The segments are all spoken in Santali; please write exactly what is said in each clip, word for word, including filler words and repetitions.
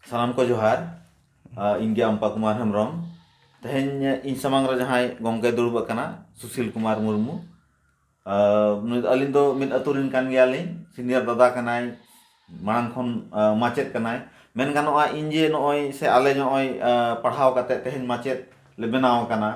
ᱥᱟᱱᱟᱢ ᱠᱚ ᱡᱚᱦᱟᱨ᱾ ᱟ, ᱤᱧ ᱜᱮ ᱟᱢᱯᱟ ᱠᱩᱢᱟᱨ ᱦᱮᱢᱵᱨᱚᱢ᱾ ᱛᱮᱦᱮᱧ ᱤᱧ ᱥᱟᱢᱟᱝ ᱨᱮ ᱡᱟᱦᱟᱸᱭ ᱜᱚᱢᱠᱮ ᱫᱩᱲᱩᱵ ᱟᱠᱟᱱᱟ, ᱥᱩᱥᱤᱞ ᱠᱩᱢᱟᱨ ᱢᱩᱨᱢᱩ᱾ ᱟ, ᱱᱩᱭ ᱫᱚ, ᱟᱹᱞᱤᱧ ᱫᱚ ᱢᱤᱫ ᱟᱹᱛᱩ ᱨᱮᱱ ᱠᱟᱱ ᱜᱮᱭᱟᱞᱤᱧ, ᱥᱤᱱᱤᱭᱟᱨ ᱫᱟᱫᱟ ᱠᱟᱱᱟᱭ, ᱢᱟᱲᱟᱝ ᱠᱷᱚᱱ, ᱟ, ᱢᱟᱪᱮᱫ ᱠᱟᱱᱟᱭ᱾ ᱢᱮᱱ ᱜᱟᱱᱚᱜᱼᱟ, ᱤᱧ ᱡᱮ ᱱᱚᱜᱼᱚᱭ ᱥᱮ ᱟᱞᱮ ᱱᱚᱜᱼᱚᱭ, ᱟ, ᱯᱟᱲᱦᱟᱣ ᱠᱟᱛᱮ ᱛᱮᱦᱮᱧ ᱢᱟᱪᱮᱫ ᱞᱮ ᱵᱮᱱᱟᱣ ᱟᱠᱟᱱᱟ,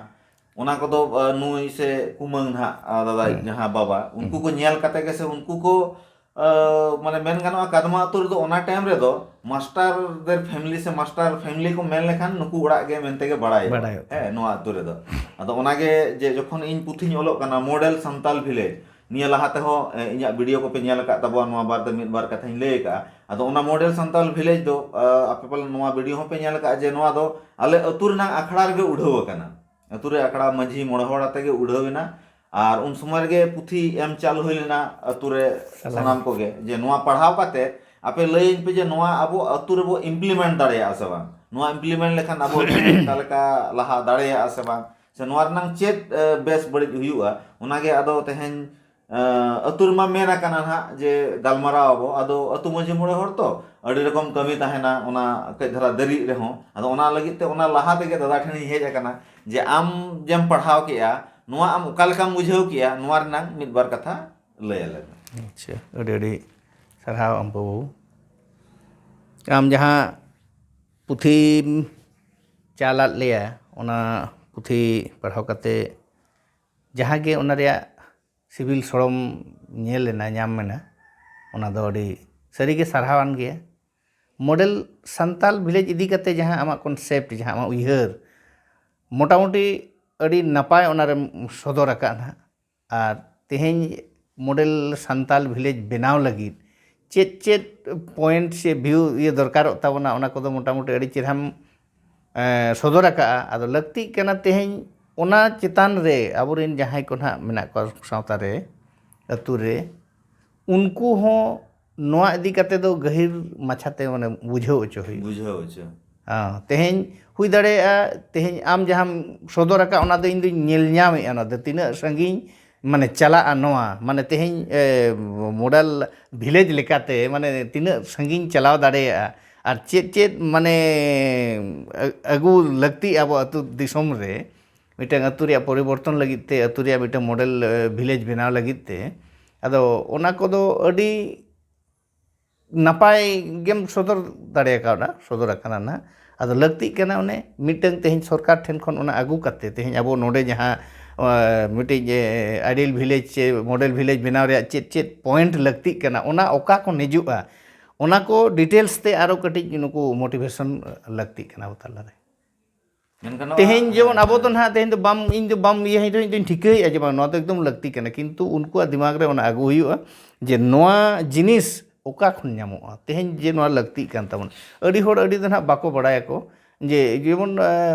ᱚᱱᱟ ᱠᱚᱫᱚ, ᱟ, ᱱᱩᱭ ᱥᱮ ᱠᱩᱢᱟᱹᱝ ᱱᱟᱦᱟᱜ, ᱟ, ᱫᱟᱫᱟ ᱦᱮᱸ᱾ ᱡᱟᱦᱟᱸ ᱵᱟᱵᱟ, ᱩᱱᱠᱩ ᱦᱩᱸ᱾ ᱠᱚ ᱧᱮᱞ ᱠᱟᱛᱮ ᱜᱮ ᱥᱮ ᱩᱱᱠᱩ ᱠᱚ, ᱟ, ᱢᱟᱱᱮ ᱢᱮᱱ ᱜᱟᱱᱚᱜᱼᱟ, ᱠᱟᱫᱢᱟ ᱟᱹᱛᱩ ᱨᱮᱫᱚ ᱚᱱᱟ ᱴᱟᱭᱤᱢ ᱨᱮᱫᱚ ᱢᱟᱥᱴᱟᱨ ᱫᱮᱨ ᱯᱷᱮᱢᱤᱞᱤ ᱥᱮ ᱢᱟᱥᱴᱟᱨ ᱯᱷᱮᱢᱤᱞᱤ ᱠᱚ ᱢᱮᱱ ᱞᱮᱠᱷᱟᱱ ᱱᱩᱠᱩ ᱚᱲᱟᱜ ᱜᱮ ᱢᱮᱱᱛᱮ ᱜᱮ ᱵᱟᱲᱟᱭᱚᱜᱼᱟ᱾ ᱵᱟᱲᱟᱭᱚᱜᱼᱟ᱾ ᱦᱮᱸ, ᱱᱚᱣᱟ ᱟᱹᱛᱩ ᱨᱮᱫᱚ᱾ ᱟᱫᱚ ᱚᱱᱟᱜᱮ ᱡᱮ ᱡᱚᱠᱷᱚᱱ ᱤᱧ ᱯᱩᱛᱷᱤᱧ ᱚᱞᱚᱜ ᱠᱟᱱᱟ, ᱢᱚᱰᱮᱞ ᱥᱟᱱᱛᱟᱞ ᱵᱷᱤᱞᱮᱡᱽ, ᱱᱤᱭᱟᱹ ᱞᱟᱦᱟ ᱛᱮᱦᱚᱸ, ᱮ, ᱤᱧᱟᱹᱜ ᱵᱷᱤᱰᱤᱭᱳ ᱠᱚᱯᱮ ᱧᱮᱞ ᱟᱠᱟᱫ ᱛᱟᱵᱚᱱᱟ, ᱱᱚᱣᱟ ᱵᱟᱨᱮᱛᱮ ᱢᱤᱫ ᱵᱟᱨ ᱠᱟᱛᱷᱟᱧ ᱞᱟᱹᱭ ᱟᱠᱟᱫᱼᱟ᱾ ᱟᱫᱚ ᱚᱱᱟ ᱢᱚᱰᱮᱞ ᱥᱟᱱᱛᱟᱞ ᱵᱷᱤᱞᱮᱡᱽ ᱫᱚ, ᱟ, ᱟᱯᱮ ᱯᱟᱞᱮᱱ ᱱᱚᱣᱟ ᱵᱷᱤᱰᱤᱭᱳ ᱦᱚᱸᱯᱮ ᱧᱮᱞ ᱟᱠᱟᱫᱼᱟ ᱡᱮ ᱱᱚᱣᱟ ᱫᱚ ᱟᱞᱮ ᱟᱹᱛᱩ ᱨᱮᱱᱟᱜ ᱟᱠᱷᱲᱟ ᱨᱮᱜᱮ ᱩᱰᱷᱟᱹᱣ ᱟᱠᱟᱱᱟ᱾ ᱟᱹᱛᱩ ᱨᱮ ᱟᱠᱷᱲᱟ ᱢᱟᱹᱡᱷᱤ ᱢᱚᱬᱮ ᱦᱚᱲ ᱟᱛᱮ ᱜᱮ ᱩᱰᱷᱟᱹᱣ ᱮᱱᱟ᱾ ᱟᱨ ᱩᱱ ᱥᱚᱢᱚᱭ ᱨᱮᱜᱮ ᱯᱩᱛᱷᱤ ᱮᱢ ᱪᱟᱞ ᱦᱩᱭ ᱞᱮᱱᱟ ᱟᱹᱛᱩ ᱨᱮ ᱥᱟᱱᱟᱢ᱾ ᱥᱟᱱᱟᱢ ᱠᱚᱜᱮ, ᱡᱮ ᱱᱚᱣᱟ ᱯᱟᱲᱦᱟᱣ ᱠᱟᱛᱮ ᱟᱯᱮ ᱞᱟᱹᱭᱟᱹᱧ ᱯᱮ ᱡᱮ ᱱᱚᱣᱟ ᱟᱵᱚ ᱟᱹᱛᱩ ᱨᱮᱵᱚ ᱤᱢᱯᱞᱤᱢᱮᱱᱴ ᱫᱟᱲᱮᱭᱟᱜᱼᱟ ᱥᱮ ᱵᱟᱝ, ᱱᱚᱣᱟ ᱤᱢᱯᱞᱤᱢᱮᱱᱴ ᱞᱮᱠᱷᱟᱱ ᱟᱵᱚ ᱚᱠᱟ ᱞᱮᱠᱟ ᱞᱟᱦᱟ ᱫᱟᱲᱮᱭᱟᱜᱼᱟ ᱥᱮ ᱵᱟᱝ, ᱥᱮ ᱱᱚᱣᱟ ᱨᱮᱱᱟᱝ ᱪᱮᱫ, ᱮ, ᱵᱮᱥ ᱵᱟᱹᱲᱤᱡ ᱦᱩᱭᱩᱜᱼᱟ, ᱚᱱᱟᱜᱮ ᱟᱫᱚ ᱛᱮᱦᱮᱧ ᱟᱹᱛᱩ ᱨᱮᱢᱟ ᱢᱮᱱ ᱟᱠᱟᱱᱟ ᱱᱟᱦᱟᱜ ᱡᱮ ᱜᱟᱞᱢᱟᱨᱟᱣ ᱟᱵᱚ, ᱟᱫᱚ ᱟᱹᱛᱩ ᱢᱟᱹᱡᱷᱤ ᱢᱚᱬᱮ ᱦᱚᱲ ᱛᱚ ᱟᱹᱰᱤ ᱨᱚᱠᱚᱢ ᱠᱟᱹᱢᱤ ᱛᱟᱦᱮᱱᱟ, ᱚᱱᱟ ᱠᱟᱹᱡ ᱫᱷᱟᱨᱟ ᱫᱮᱨᱤᱜ ᱨᱮᱦᱚᱸ᱾ ᱟᱫᱚ ᱚᱱᱟ ᱞᱟᱹᱜᱤᱫ ᱛᱮ ᱚᱱᱟ ᱞᱟᱦᱟ ᱛᱮᱜᱮ ᱫᱟᱫᱟ ᱴᱷᱮᱱᱤᱧ ᱦᱮᱡ ᱟᱠᱟᱱᱟ ᱡᱮ ᱟᱢ ᱡᱮᱢ ᱯᱟᱲᱦᱟᱣ ᱠᱮᱜᱼᱟ, ᱱᱚᱣᱟ ᱟᱢ ᱚᱠᱟ ᱞᱮᱠᱟᱢ ᱵᱩᱡᱷᱟᱹᱣ ᱠᱮᱜᱼᱟ, ᱱᱚᱣᱟ ᱨᱮᱱᱟᱝ ᱢᱤᱫ ᱵᱟᱨ ᱠᱟᱛᱷᱟ ᱞᱟᱹᱭ ᱟᱞᱮ ᱢᱮ᱾ ᱟᱪᱪᱷᱟ, ᱟᱹᱰᱤ ᱟᱹᱰᱤ ᱥᱟᱨᱦᱟᱣ ᱟᱢ ᱵᱟᱹᱵᱩ᱾ ᱟᱢ ᱡᱟᱦᱟᱸ ᱯᱩᱛᱷᱤᱢ ᱪᱟᱞᱟᱫ ᱞᱮᱭᱟ, ᱚᱱᱟ ᱯᱩᱛᱷᱤ ᱯᱟᱲᱦᱟᱣ ᱠᱟᱛᱮ ᱡᱟᱦᱟᱸ ᱜᱮ ᱚᱱᱟ ᱨᱮᱭᱟᱜ ᱥᱤᱵᱤᱞ ᱥᱚᱲᱚᱢ ᱧᱮᱞ ᱮᱱᱟ, ᱧᱟᱢ ᱮᱱᱟ, ᱚᱱᱟ ᱫᱚ ᱟᱹᱰᱤ ᱥᱟᱹᱨᱤᱜᱮ ᱥᱟᱨᱦᱟᱣᱟᱱ ᱜᱮᱭᱟ᱾ ᱢᱚᱰᱮᱞ ᱥᱟᱱᱛᱟᱞ ᱵᱷᱤᱞᱮᱡᱽ ᱤᱫᱤ ᱠᱟᱛᱮ ᱡᱟᱦᱟᱸ ᱟᱢᱟᱜ ᱠᱚᱱᱥᱮᱯᱴ, ᱡᱟᱦᱟᱸ ᱟᱢᱟᱜ ᱩᱭᱦᱟᱹᱨ, ᱢᱚᱴᱟᱢᱩᱴᱤ ᱟᱹᱰᱤ ᱱᱟᱯᱟᱭ ᱚᱱᱟᱨᱮᱢ ᱥᱚᱫᱚᱨ ᱟᱠᱟᱫ ᱱᱟᱦᱟᱜ᱾ ᱟᱨ ᱛᱮᱦᱮᱧ ᱢᱚᱰᱮᱞ ᱥᱟᱱᱛᱟᱞ ᱵᱷᱤᱞᱮᱡᱽ ᱵᱮᱱᱟᱣ ᱞᱟᱹᱜᱤᱫ ᱪᱮᱫ ᱪᱮᱫ ᱯᱚᱭᱮᱱᱴ ᱥᱮ ᱵᱷᱤᱭᱩ ᱤᱭᱟᱹ ᱫᱚᱨᱠᱟᱨᱚᱜ ᱛᱟᱵᱚᱱᱟ, ᱚᱱᱟ ᱠᱚᱫᱚ ᱢᱚᱴᱟᱢᱩᱴᱤ ᱟᱹᱰᱤ ᱪᱮᱦᱨᱟᱢ ᱮᱸ, ᱥᱚᱫᱚᱨ ᱟᱠᱟᱫᱼᱟ᱾ ᱟᱫᱚ ᱞᱟᱹᱠᱛᱤᱜ ᱠᱟᱱᱟ ᱛᱮᱦᱮᱧ ᱚᱱᱟ ᱪᱮᱛᱟᱱ ᱨᱮ ᱟᱵᱚᱨᱮᱱ ᱡᱟᱦᱟᱸᱭ ᱠᱚ ᱱᱟᱦᱟᱜ ᱢᱮᱱᱟᱜ ᱠᱚᱣᱟ ᱥᱟᱶᱛᱟ ᱨᱮ, ᱟᱹᱛᱩ ᱨᱮ, ᱩᱱᱠᱩ ᱦᱚᱸ ᱱᱚᱣᱟ ᱤᱫᱤ ᱠᱟᱛᱮ ᱫᱚ ᱜᱟᱹᱦᱤᱨ ᱢᱟᱪᱷᱟᱛᱮ ᱢᱟᱱᱮ ᱵᱩᱡᱷᱟᱹᱣ ᱦᱚᱪᱚ ᱦᱩᱭᱩᱜᱼᱟ᱾ ᱵᱩᱡᱷᱟᱹᱣ ᱦᱚᱪᱚ᱾ ᱦᱮᱸ, ᱛᱮᱦᱮᱧ ᱦᱩᱭ ᱫᱟᱲᱮᱭᱟᱜᱼᱟ, ᱛᱮᱦᱮᱧ ᱟᱢ ᱡᱟᱦᱟᱸᱢ ᱥᱚᱫᱚᱨ ᱟᱠᱟᱫ, ᱚᱱᱟ ᱫᱚ ᱤᱧ ᱫᱚᱧ ᱧᱮᱞ ᱧᱟᱢᱮᱫᱼᱟ, ᱚᱱᱟ ᱫᱚ ᱛᱤᱱᱟᱹᱜ ᱥᱟᱺᱜᱤᱧ ᱢᱟᱱᱮ ᱪᱟᱞᱟᱜᱼᱟ ᱱᱚᱣᱟ, ᱢᱟᱱᱮ ᱛᱮᱦᱮᱧ, ᱮ, ᱢᱚᱰᱮᱞ ᱵᱷᱤᱞᱮᱡᱽ ᱞᱮᱠᱟᱛᱮ ᱢᱟᱱᱮ ᱛᱤᱱᱟᱹᱜ ᱥᱟᱺᱜᱤᱧ ᱪᱟᱞᱟᱣ ᱫᱟᱲᱮᱭᱟᱜᱼᱟ᱾ ᱟᱨ ᱪᱮᱫ ᱪᱮᱫ ᱢᱟᱱᱮ ᱟᱹ- ᱟᱹᱜᱩ ᱞᱟᱹᱠᱛᱤ ᱟᱵᱚ ᱟᱹᱛᱩ ᱫᱤᱥᱚᱢ ᱨᱮ, ᱢᱤᱫᱴᱟᱝ ᱟᱹᱛᱩ ᱨᱮᱭᱟᱜ ᱯᱚᱨᱤᱵᱚᱨᱛᱚᱱ ᱞᱟᱹᱜᱤᱫ ᱛᱮ, ᱟᱹᱛᱩ ᱨᱮᱭᱟᱜ ᱢᱤᱫᱴᱟᱝ ᱢᱚᱰᱮᱞ ᱵᱷᱤᱞᱮᱡᱽ ᱵᱮᱱᱟᱣ ᱞᱟᱹᱜᱤᱫ ᱛᱮ᱾ ᱟᱫᱚ ᱚᱱᱟ ᱠᱚᱫᱚ ᱟᱹᱰᱤ ᱱᱟᱯᱟᱭ ᱜᱮᱢ ᱥᱚᱫᱚᱨ ᱫᱟᱲᱮ ᱠᱟᱣᱫᱟ, ᱥᱚᱫᱚᱨ ᱟᱠᱟᱱᱟ ᱱᱟᱦᱟᱜ᱾ ᱟᱫᱚ ᱞᱟᱹᱠᱛᱤᱜ ᱠᱟᱱᱟ ᱚᱱᱮ ᱢᱤᱫᱴᱟᱝ ᱛᱮᱦᱮᱧ ᱥᱚᱨᱠᱟᱨ ᱴᱷᱮᱱ ᱠᱷᱚᱱ ᱚᱱᱟ ᱟᱹᱜᱩ ᱠᱟᱛᱮ, ᱛᱮᱦᱮᱧ ᱟᱵᱚ ᱱᱚᱰᱮ ᱡᱟᱦᱟᱸ ᱟᱸ, ᱢᱤᱫᱴᱤᱡ ᱟᱭᱰᱤᱭᱟᱞ ᱵᱷᱤᱞᱮᱡᱽ ᱪᱮ ᱢᱚᱰᱮᱞ ᱵᱷᱤᱞᱮᱡᱽ ᱵᱮᱱᱟᱣ ᱨᱮᱭᱟᱜ ᱪᱮᱫ ᱪᱮᱫ ᱯᱚᱭᱮᱱᱴ ᱞᱟᱹᱠᱛᱤᱜ ᱠᱟᱱᱟ, ᱚᱱᱟ ᱚᱠᱟ ᱠᱷᱚᱱ ᱦᱤᱡᱩᱜᱼᱟ, ᱚᱱᱟ ᱠᱚ ᱰᱤᱴᱮᱞᱥ ᱛᱮ ᱟᱨᱚ ᱠᱟᱹᱴᱤᱡ ᱱᱩᱠᱩ ᱢᱳᱴᱤᱵᱷᱮᱥᱚᱱ ᱞᱟᱹᱠᱛᱤᱜ ᱠᱟᱱᱟ ᱟᱵᱚ ᱛᱟᱞᱟᱨᱮ᱾ ᱢᱮᱱ ᱜᱟᱱᱚᱜᱼᱟ, ᱛᱮᱦᱮᱧ ᱡᱮᱢᱚᱱ ᱦᱮᱸ, ᱟᱵᱚ ᱫᱚ ᱦᱮᱸ᱾ ᱱᱟᱦᱟᱜ ᱛᱮᱦᱮᱧ ᱫᱚ ᱵᱟᱢ, ᱤᱧ ᱫᱚ ᱵᱟᱢ ᱤᱭᱟᱹ ᱤᱧ ᱫᱚᱧ ᱴᱷᱤᱠᱟᱹᱭᱮᱫᱼᱟ ᱡᱮ ᱵᱟᱝ, ᱱᱚᱣᱟ ᱫᱚ ᱮᱠᱫᱚᱢ ᱞᱟᱹᱠᱛᱤ ᱠᱟᱱᱟ, ᱠᱤᱱᱛᱩ ᱩᱱᱠᱩᱣᱟᱜ ᱫᱤᱢᱟᱜᱽ ᱨᱮ ᱚᱱᱟ ᱟᱹᱜᱩ ᱦᱩᱭᱩᱜᱼᱟ ᱡᱮ ᱱᱚᱣᱟ ᱡᱤᱱᱤᱥ ᱚᱠᱟ ᱠᱷᱚᱱ ᱧᱟᱢᱚᱜᱼᱟ, ᱛᱮᱦᱮᱧ ᱡᱮ ᱱᱚᱣᱟ ᱞᱟᱹᱠᱛᱤᱜ ᱠᱟᱱ ᱛᱟᱵᱚᱱᱟ᱾ ᱟᱹᱰᱤ ᱦᱚᱲ ᱟᱹᱰᱤ ᱫᱚ ᱱᱟᱦᱟᱜ ᱵᱟᱠᱚ ᱵᱟᱲᱟᱭᱟᱠᱚ ᱡᱮ ᱡᱮᱢᱚᱱ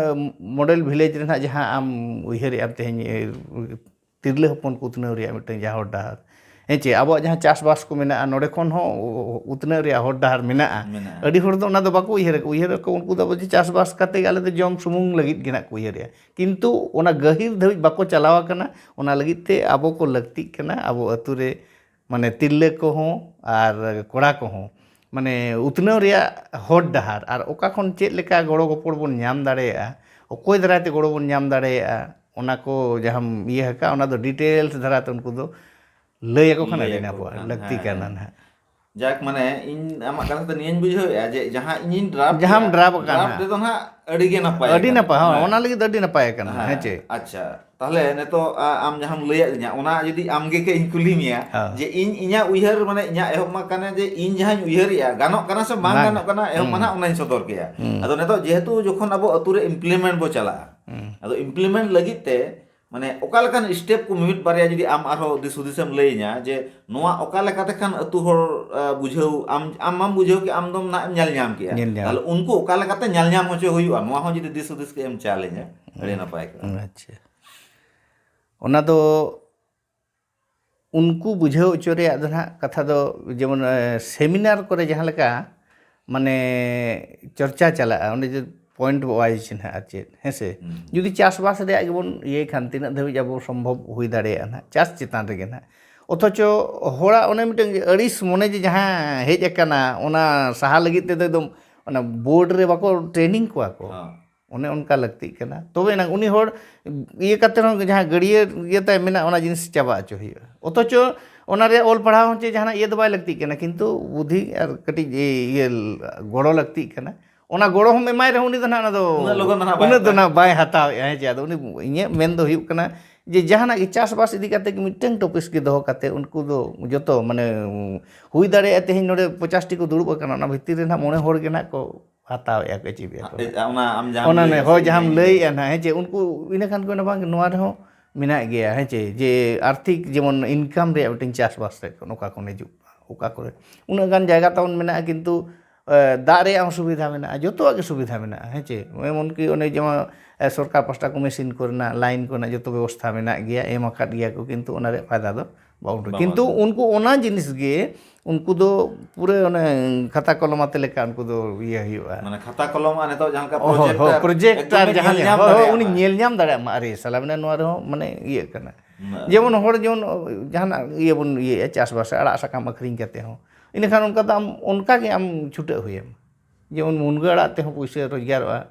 ᱢᱚᱰᱮᱞ ᱵᱷᱤᱞᱮᱡᱽ ᱨᱮ ᱱᱟᱦᱟᱜ ᱡᱟᱦᱟᱸ ᱟᱢ ᱩᱭᱦᱟᱹᱨᱮᱫᱼᱟ ᱛᱮᱦᱮᱧ, ᱮ, ᱛᱤᱨᱞᱟᱹ ᱦᱚᱯᱚᱱ ᱠᱚ ᱩᱛᱱᱟᱹᱣ ᱨᱮᱭᱟᱜ ᱢᱤᱫᱴᱟᱝ ᱡᱟᱦᱟᱸ ᱦᱚᱨ ᱰᱟᱦᱟᱨ, ᱦᱮᱸ ᱪᱮ, ᱟᱵᱚᱣᱟᱜ ᱡᱟᱦᱟᱸ ᱪᱟᱥᱵᱟᱥ ᱠᱚ ᱢᱮᱱᱟᱜᱼᱟ, ᱱᱚᱰᱮ ᱠᱷᱚᱱ ᱦᱚᱸ ᱩᱛᱱᱟᱹᱣ ᱨᱮᱭᱟᱜ ᱦᱚᱨ ᱰᱟᱦᱟᱨ ᱢᱮᱱᱟᱜᱼᱟ᱾ ᱢᱮᱱᱟᱜᱼᱟ᱾ ᱟᱹᱰᱤ ᱦᱚᱲ ᱫᱚ ᱚᱱᱟ ᱫᱚ ᱵᱟᱠᱚ ᱩᱭᱦᱟᱹᱨ ᱟᱠᱚ, ᱩᱭᱦᱟᱹᱨ ᱟᱠᱚ ᱩᱱᱠᱩ ᱫᱚ ᱟᱵᱚ ᱡᱮ ᱪᱟᱥᱵᱟᱥ ᱠᱟᱛᱮ ᱜᱮ ᱟᱞᱮ ᱫᱚ ᱡᱚᱢ ᱥᱩᱢᱩᱝ ᱞᱟᱹᱜᱤᱫ ᱜᱮ ᱱᱟᱜ ᱠᱚ ᱩᱭᱦᱟᱹᱨᱮᱜᱼᱟ, ᱠᱤᱱᱛᱩ ᱚᱱᱟ ᱜᱟᱹᱦᱤᱨ ᱫᱷᱟᱹᱵᱤᱡ ᱵᱟᱠᱚ ᱪᱟᱞᱟᱣ ᱟᱠᱟᱱᱟ᱾ ᱚᱱᱟ ᱞᱟᱹᱜᱤᱫ ᱛᱮ ᱟᱵᱚ ᱠᱚ ᱞᱟᱹᱠᱛᱤᱜ ᱠᱟᱱᱟ, ᱟᱵᱚ ᱟᱹᱛᱩ ᱨᱮ ᱢᱟᱱᱮ ᱛᱤᱨᱞᱟᱹ ᱠᱚᱦᱚᱸ ᱟᱨ ᱠᱚᱲᱟ ᱠᱚᱦᱚᱸ ᱢᱟᱱᱮ ᱩᱛᱱᱟᱹᱣ ᱨᱮᱭᱟᱜ ᱦᱚᱨ ᱰᱟᱦᱟᱨ ᱟᱨ ᱚᱠᱟ ᱠᱷᱚᱱ ᱪᱮᱫ ᱞᱮᱠᱟ ᱜᱚᱲᱚ ᱜᱚᱯᱚᱲ ᱵᱚᱱ ᱧᱟᱢ ᱫᱟᱲᱮᱭᱟᱜᱼᱟ, ᱚᱠᱚᱭ ᱫᱟᱨᱟᱭ ᱛᱮ ᱜᱚᱲᱚ ᱵᱚᱱ ᱧᱟᱢ ᱫᱟᱲᱮᱭᱟᱜᱼᱟ, ᱚᱱᱟ ᱠᱚ ᱡᱟᱦᱟᱸᱢ ᱤᱭᱟᱹ ᱟᱠᱟᱫ, ᱚᱱᱟ ᱫᱚ ᱰᱤᱴᱮᱞᱥ ᱫᱷᱟᱨᱟ ᱛᱮ ᱩᱱᱠᱩ ᱫᱚ ᱞᱟᱹᱭ ᱟᱠᱚ ᱠᱷᱟᱱ ᱟᱹᱰᱤ ᱞᱟᱹᱭ ᱟᱠᱚ ᱱᱟᱯᱟᱭ ᱠᱷᱟᱱ, ᱞᱟᱹᱠᱛᱤ ᱦᱮᱸ, ᱠᱟᱱᱟ ᱦᱮᱸ᱾ ᱱᱟᱦᱟᱜ᱾ ᱡᱟᱠ, ᱢᱟᱱᱮ ᱤᱧ ᱟᱢᱟᱜ ᱠᱟᱛᱷᱟ ᱛᱮ ᱱᱤᱭᱟᱹᱧ ᱵᱩᱡᱷᱟᱹᱣᱮᱫᱼᱟ ᱡᱮ ᱡᱟᱦᱟᱸ ᱤᱧᱤᱧ ᱰᱨᱟᱯ ᱡᱟᱦᱟᱸᱢ ᱠᱮᱫᱟ, ᱰᱨᱟᱯ ᱟᱠᱟᱫ ᱰᱨᱟᱯ ᱱᱟᱦᱟᱜ᱾ ᱨᱮᱫᱚ ᱱᱟᱦᱟᱜ ᱟᱹᱰᱤ ᱜᱮ ᱱᱟᱯᱟᱭ ᱟᱹᱰᱤ ᱟᱠᱟᱱᱟ᱾ ᱱᱟᱯᱟᱭ, ᱦᱚᱸ, ᱦᱮᱸ᱾ ᱚᱱᱟ ᱞᱟᱹᱜᱤᱫ ᱫᱚ ᱟᱹᱰᱤ ᱱᱟᱯᱟᱭ ᱟᱠᱟᱱᱟ, ᱦᱮᱸ ᱪᱮ? ᱟᱪᱪᱷᱟ, ᱛᱟᱦᱞᱮ ᱱᱤᱛᱚᱜ ᱟ-, ᱟᱢ ᱡᱟᱦᱟᱸᱢ ᱞᱟᱹᱭᱟᱫ ᱞᱤᱧᱟ, ᱚᱱᱟ ᱡᱩᱫᱤ ᱟᱢᱜᱮ ᱠᱟᱹᱡ ᱤᱧ ᱠᱩᱞᱤ ᱢᱮᱭᱟ, ᱦᱮᱸ᱾ ᱡᱮ ᱤᱧ ᱤᱧᱟᱹᱜ ᱩᱭᱦᱟᱹᱨ, ᱢᱟᱱᱮ ᱤᱧᱟᱹᱜ ᱮᱦᱚᱵ ᱢᱟ ᱠᱟᱱᱟ ᱡᱮ ᱤᱧ ᱡᱟᱦᱟᱸᱧ ᱩᱭᱦᱟᱹᱨᱮᱜᱼᱟ, ᱜᱟᱱᱚᱜ ᱠᱟᱱᱟ ᱥᱮ ᱵᱟᱝ ᱵᱟᱝ᱾ ᱜᱟᱱᱚᱜ ᱠᱟᱱᱟ, ᱮᱦᱚᱵ ᱢᱟ ᱦᱩᱸ᱾ ᱱᱟᱦᱟᱜ ᱚᱱᱟᱧ ᱥᱚᱫᱚᱨ ᱠᱮᱭᱟ᱾ ᱦᱩᱸ᱾ ᱟᱫᱚ ᱱᱤᱛᱚᱜ ᱡᱮᱦᱮᱛᱩ ᱡᱚᱠᱷᱚᱱ ᱟᱵᱚ ᱟᱹᱛᱩ ᱨᱮ ᱤᱢᱯᱞᱤᱢᱮᱱᱴ ᱵᱚ ᱪᱟᱞᱟᱜᱼᱟ, ᱦᱩᱸ᱾ ᱟᱫᱚ ᱤᱢᱯᱞᱤᱢᱮᱱᱴ ᱞᱟᱹᱜᱤᱫ ᱛᱮ ᱢᱟᱱᱮ ᱚᱠᱟ ᱞᱮᱠᱟᱱ ᱥᱴᱮᱯ ᱠᱚ ᱢᱤᱢᱤᱫ ᱵᱟᱨᱭᱟ ᱡᱩᱫᱤ ᱟᱢ ᱟᱨᱦᱚᱸ ᱫᱤᱥ ᱦᱩᱫᱤᱥᱮᱢ ᱞᱟᱹᱭᱟᱹᱧᱟ ᱡᱮ ᱱᱚᱣᱟ ᱚᱠᱟ ᱞᱮᱠᱟᱛᱮ ᱠᱷᱟᱱ ᱟᱹᱛᱩ ᱦᱚᱲ, ᱟ, ᱵᱩᱡᱷᱟᱹᱣ, ᱟᱢ, ᱟᱢ ᱢᱟᱢ ᱵᱩᱡᱷᱟᱹᱣ ᱠᱮᱫ, ᱟᱢ ᱫᱚᱢ ᱱᱟᱜ ᱮᱢ ᱧᱮᱞ ᱧᱟᱢ ᱠᱮᱜᱼᱟ, ᱧᱮᱞ ᱧᱟᱢ᱾ ᱛᱟᱦᱞᱮ ᱩᱱᱠᱩ ᱚᱠᱟ ᱞᱮᱠᱟᱛᱮ ᱧᱮᱞ ᱧᱟᱢ ᱦᱚᱪᱚ ᱦᱩᱭᱩᱜᱼᱟ, ᱱᱚᱣᱟ ᱦᱚᱸ ᱡᱩᱫᱤ ᱫᱤᱥ ᱦᱩᱫᱤᱥ ᱠᱟᱹᱡ ᱮᱢ ᱪᱟᱞ ᱟᱹᱧᱟ, ᱟᱹᱰᱤ ᱱᱟᱯᱟᱭ ᱠᱚᱜᱼᱟ᱾ ᱟᱪᱪᱷᱟ, ᱚᱱᱟ ᱫᱚ ᱩᱱᱠᱩ ᱵᱩᱡᱷᱟᱹᱣ ᱦᱚᱪᱚ ᱨᱮᱭᱟᱜ ᱫᱚ ᱱᱟᱦᱟᱜ ᱠᱟᱛᱷᱟ ᱫᱚ ᱡᱮᱢᱚᱱ, ᱮ, ᱥᱮᱢᱤᱱᱟᱨ ᱠᱚᱨᱮ ᱡᱟᱦᱟᱸ ᱞᱮᱠᱟ ᱢᱟᱱᱮ ᱪᱚᱨᱪᱟ ᱪᱟᱞᱟᱜᱼᱟ, ᱚᱸᱰᱮ ᱡᱮ ᱯᱚᱭᱮᱱᱴ ᱣᱟᱭᱤᱡᱽ ᱱᱟᱦᱟᱜ ᱟᱨ ᱪᱮᱫ, ᱦᱮᱸ ᱥᱮ? ᱦᱩᱸ᱾ ᱡᱩᱫᱤ ᱪᱟᱥᱵᱟᱥ ᱨᱮᱭᱟᱜ ᱜᱮᱵᱚᱱ ᱤᱭᱟᱹᱭ ᱠᱷᱟᱱ, ᱛᱤᱱᱟᱹᱜ ᱫᱷᱟᱹᱵᱤᱡ ᱟᱵᱚ ᱥᱚᱢᱵᱷᱚᱵ ᱦᱩᱭ ᱫᱟᱲᱮᱭᱟᱜᱼᱟ ᱱᱟᱦᱟᱜ ᱪᱟᱥ ᱪᱮᱛᱟᱱ ᱨᱮᱜᱮ ᱱᱟᱦᱟᱜ, ᱚᱛᱷᱚᱪᱚ ᱦᱚᱲᱟᱜ ᱚᱱᱮ ᱢᱤᱫᱴᱟᱝ ᱟᱹᱲᱤᱥ ᱢᱚᱱᱮ ᱡᱮ ᱡᱟᱦᱟᱸ ᱦᱮᱡ ᱟᱠᱟᱱᱟ, ᱚᱱᱟ ᱥᱟᱦᱟ ᱞᱟᱹᱜᱤᱫ ᱛᱮᱫᱚ ᱮᱠᱫᱚᱢ ᱚᱱᱟ ᱵᱳᱨᱰ ᱨᱮ ᱵᱟᱠᱚ ᱴᱨᱮᱱᱤᱝ ᱠᱚᱣᱟ ᱠᱚ᱾ ᱦᱚᱸ᱾ ᱚᱱᱮ ᱚᱱᱠᱟ ᱞᱟᱹᱠᱛᱤᱜ ᱠᱟᱱᱟ᱾ ᱛᱚᱵᱮ ᱮᱱᱟᱝ ᱩᱱᱤ ᱦᱚᱲ ᱤᱭᱟᱹ ᱠᱟᱛᱮ ᱦᱚᱸ ᱡᱟᱦᱟᱸ ᱜᱟᱹᱲᱭᱟᱹ ᱤᱭᱟᱹ ᱛᱟᱭ ᱢᱮᱱᱟᱜᱼᱟ, ᱚᱱᱟ ᱡᱤᱱᱤᱥ ᱪᱟᱵᱟ ᱦᱚᱪᱚ ᱦᱩᱭᱩᱜᱼᱟ᱾ ᱚᱛᱷᱚᱪᱚ ᱚᱱᱟ ᱨᱮᱭᱟᱜ ᱚᱞ ᱯᱟᱲᱦᱟᱣ ᱦᱚᱸ ᱪᱮᱫ ᱡᱟᱦᱟᱱᱟᱜ ᱤᱭᱟᱹ ᱫᱚ ᱵᱟᱭ ᱞᱟᱹᱠᱛᱤᱜ ᱠᱟᱱᱟ, ᱠᱤᱱᱛᱩ ᱵᱩᱫᱷᱤ ᱟᱨ ᱠᱟᱹᱴᱤᱡ ᱤᱭᱟᱹ ᱜᱚᱲᱚ ᱞᱟᱹᱠᱛᱤᱜ ᱠᱟᱱᱟ᱾ ᱚᱱᱟ ᱜᱚᱲᱚ ᱦᱚᱸ ᱮᱢᱟᱭ ᱨᱮᱦᱚᱸ ᱩᱱᱤ ᱫᱚ ᱱᱟᱦᱟᱜ ᱚᱱᱟ ᱫᱚ ᱩᱱᱟᱹᱜ ᱞᱚᱜᱚᱱ ᱫᱚ ᱱᱟᱦᱟᱜ ᱵᱟᱭ ᱩᱱᱟᱹᱜ ᱫᱚ ᱦᱟᱛᱟᱣᱟ᱾ ᱱᱟᱦᱟᱜ ᱵᱟᱭ ᱦᱟᱛᱟᱣᱮᱫᱼᱟ, ᱦᱮᱸ ᱪᱮ? ᱟᱫᱚ ᱩᱱᱤ, ᱤᱧᱟᱹᱜ ᱢᱮᱱ ᱫᱚ ᱦᱩᱭᱩᱜ ᱠᱟᱱᱟ ᱡᱮ ᱡᱟᱦᱟᱱᱟᱜ ᱜᱮ ᱪᱟᱥᱵᱟᱥ ᱤᱫᱤ ᱠᱟᱛᱮ ᱜᱮ ᱢᱤᱫᱴᱟᱝ ᱴᱚᱯᱤᱠᱥ ᱜᱮ ᱫᱚᱦᱚ ᱠᱟᱛᱮ ᱩᱱᱠᱩ ᱫᱚ ᱡᱚᱛᱚ ᱢᱟᱱᱮ ᱦᱩᱭ ᱫᱟᱲᱮᱭᱟᱜᱼᱟ ᱛᱮᱦᱮᱧ ᱱᱚᱰᱮ ᱯᱚᱪᱟᱥ ᱴᱤ ᱠᱚ ᱫᱩᱲᱩᱵ ᱟᱠᱟᱱᱟ, ᱚᱱᱟ ᱵᱷᱤᱛᱤᱨ ᱨᱮ ᱱᱟᱦᱟᱜ ᱢᱚᱬᱮ ᱦᱚᱲ ᱜᱮ ᱱᱟᱦᱟᱜ ᱠᱚ ᱦᱟᱛᱟᱣᱮᱫᱼᱟ ᱠᱚ, ᱟᱹᱪᱤᱵᱮᱫᱼᱟ ᱠᱚ᱾ ᱮ, ᱚᱱᱟ ᱟᱢ ᱡᱟᱦᱟᱸᱢ ᱚᱱᱟ ᱞᱟᱹᱭ ᱱᱮ, ᱠᱮᱫ ᱦᱳᱭ, ᱥᱮ ᱡᱟᱦᱟᱸᱢ ᱤᱧ ᱞᱟᱹᱭ ᱞᱟᱹᱭᱮᱫᱼᱟ ᱱᱟᱦᱟᱜ, ᱦᱮᱸ ᱪᱮ? ᱩᱱᱠᱩ ᱤᱱᱟᱹ ᱠᱷᱟᱱ ᱠᱚ ᱢᱮᱱᱟ, "ᱵᱟᱝ, ᱱᱚᱣᱟ ᱨᱮᱦᱚᱸ ᱢᱮᱱᱟᱜ ᱜᱮᱭᱟ", ᱦᱮᱸ ᱪᱮ? ᱡᱮ ᱟᱨᱛᱷᱤᱠ ᱡᱮᱢᱚᱱ ᱤᱱᱠᱟᱢ ᱨᱮᱭᱟᱜ ᱢᱤᱫᱴᱮᱱ ᱪᱟᱥᱵᱟᱥ ᱨᱮ ᱚᱠᱟ ᱠᱷᱚᱱ ᱦᱤᱡᱩᱜ ᱠᱟᱱᱟ, ᱚᱠᱟ ᱠᱚᱨᱮ ᱩᱱᱟᱹᱜ ᱜᱟᱱ ᱡᱟᱭᱜᱟ ᱛᱟᱵᱚᱱ ᱢᱮᱱᱟᱜᱼᱟ, ᱠᱤᱱᱛᱩ ᱮ, ᱫᱟᱜ ᱨᱮᱭᱟᱜ ᱦᱚᱸ ᱥᱩᱵᱤᱫᱷᱟ ᱢᱮᱱᱟᱜᱼᱟ, ᱡᱚᱛᱚᱣᱟᱜ ᱜᱮ ᱥᱩᱵᱤᱫᱷᱟ ᱢᱮᱱᱟᱜᱼᱟ, ᱦᱮᱸ ᱪᱮ? ᱮᱢᱚᱱ ᱠᱤ ᱚᱱᱮ ᱡᱮᱢᱚᱱ, ᱮ, ᱥᱚᱨᱠᱟᱨ ᱯᱟᱥᱴᱟ ᱠᱚ ᱢᱮᱥᱤᱱ ᱠᱚᱨᱮᱱᱟᱜ, ᱞᱟᱭᱤᱱ ᱠᱚᱨᱮᱱᱟᱜ ᱡᱚᱛᱚ ᱵᱮᱵᱚᱥᱛᱷᱟ ᱢᱮᱱᱟᱜ ᱜᱮᱭᱟ, ᱮᱢ ᱟᱠᱟᱫ ᱜᱮᱭᱟ ᱠᱚ, ᱠᱤᱱᱛᱩ ᱚᱱᱟ ᱨᱮᱭᱟᱜ ᱯᱷᱟᱭᱫᱟ ᱫᱚ ᱵᱟᱵᱚᱱ ᱩᱴᱷᱟᱹᱣᱟ᱾ ᱵᱟᱵᱚᱱ ᱠᱤᱱᱛᱩ ᱩᱴᱷᱟᱹᱣᱟ᱾ ᱩᱱᱠᱩ ᱚᱱᱟ ᱡᱤᱱᱤᱥ ᱜᱮ, ᱩᱱᱠᱩ ᱫᱚ ᱯᱩᱨᱟᱹ ᱚᱱᱮ ᱠᱷᱟᱛᱟ ᱠᱚᱞᱚᱢ ᱟᱛᱮ ᱞᱮᱠᱟ ᱩᱱᱠᱩ ᱫᱚ ᱤᱭᱟᱹ ᱦᱩᱭᱩᱜᱼᱟ᱾ ᱢᱟᱱᱮ ᱠᱷᱟᱛᱟ ᱠᱚᱞᱚᱢ ᱟᱨ ᱱᱤᱛᱚᱜ ᱡᱟᱦᱟᱸ ᱞᱮᱠᱟ ᱦᱳᱭ, ᱦᱳᱭ, ᱯᱨᱚᱡᱮᱠᱴ ᱯᱨᱚᱡᱮᱠᱴ ᱮᱠᱫᱚᱢ ᱟᱨ ᱡᱟᱦᱟᱸ ᱧᱮᱞ ᱞᱮᱠᱟ, ᱧᱟᱢ ᱦᱳᱭ, ᱦᱳᱭ, ᱫᱟᱲᱮᱭᱟᱜ ᱩᱱᱤ ᱢᱟ᱾ ᱧᱮᱞ ᱧᱟᱢ ᱫᱟᱲᱮᱭᱟᱜ ᱢᱟ, ᱟᱨᱮ ᱥᱟᱞᱟ ᱢᱟᱱᱮ ᱱᱚᱣᱟ ᱨᱮᱦᱚᱸ ᱢᱟᱱᱮ ᱤᱭᱟᱹᱜ ᱠᱟᱱᱟ᱾ ᱦᱩᱸ᱾ ᱡᱮᱢᱚᱱ ᱦᱚᱲ ᱡᱮᱢᱚᱱ ᱡᱟᱦᱟᱱᱟᱜ ᱤᱭᱟᱹ ᱵᱚᱱ ᱤᱭᱟᱹᱭᱟ, ᱪᱟᱥᱵᱟᱥ, ᱟᱲᱟᱜ ᱥᱟᱠᱟᱢ ᱟᱹᱠᱷᱨᱤᱧ ᱠᱟᱛᱮ ᱦᱚᱸ, ᱤᱱᱟᱹᱠᱷᱟᱱ ᱚᱱᱠᱟ ᱫᱚ ᱟᱢ ᱚᱱᱠᱟ ᱜᱮ ᱟᱢ ᱪᱷᱩᱴᱟᱹᱜ ᱦᱩᱭᱟᱢᱟ᱾ ᱡᱮᱢᱚᱱ ᱢᱩᱱᱜᱟᱹ ᱟᱲᱟᱜ ᱛᱮᱦᱚᱸ ᱯᱩᱭᱥᱟᱹ ᱨᱳᱡᱽᱜᱟᱨᱚᱜᱼᱟ,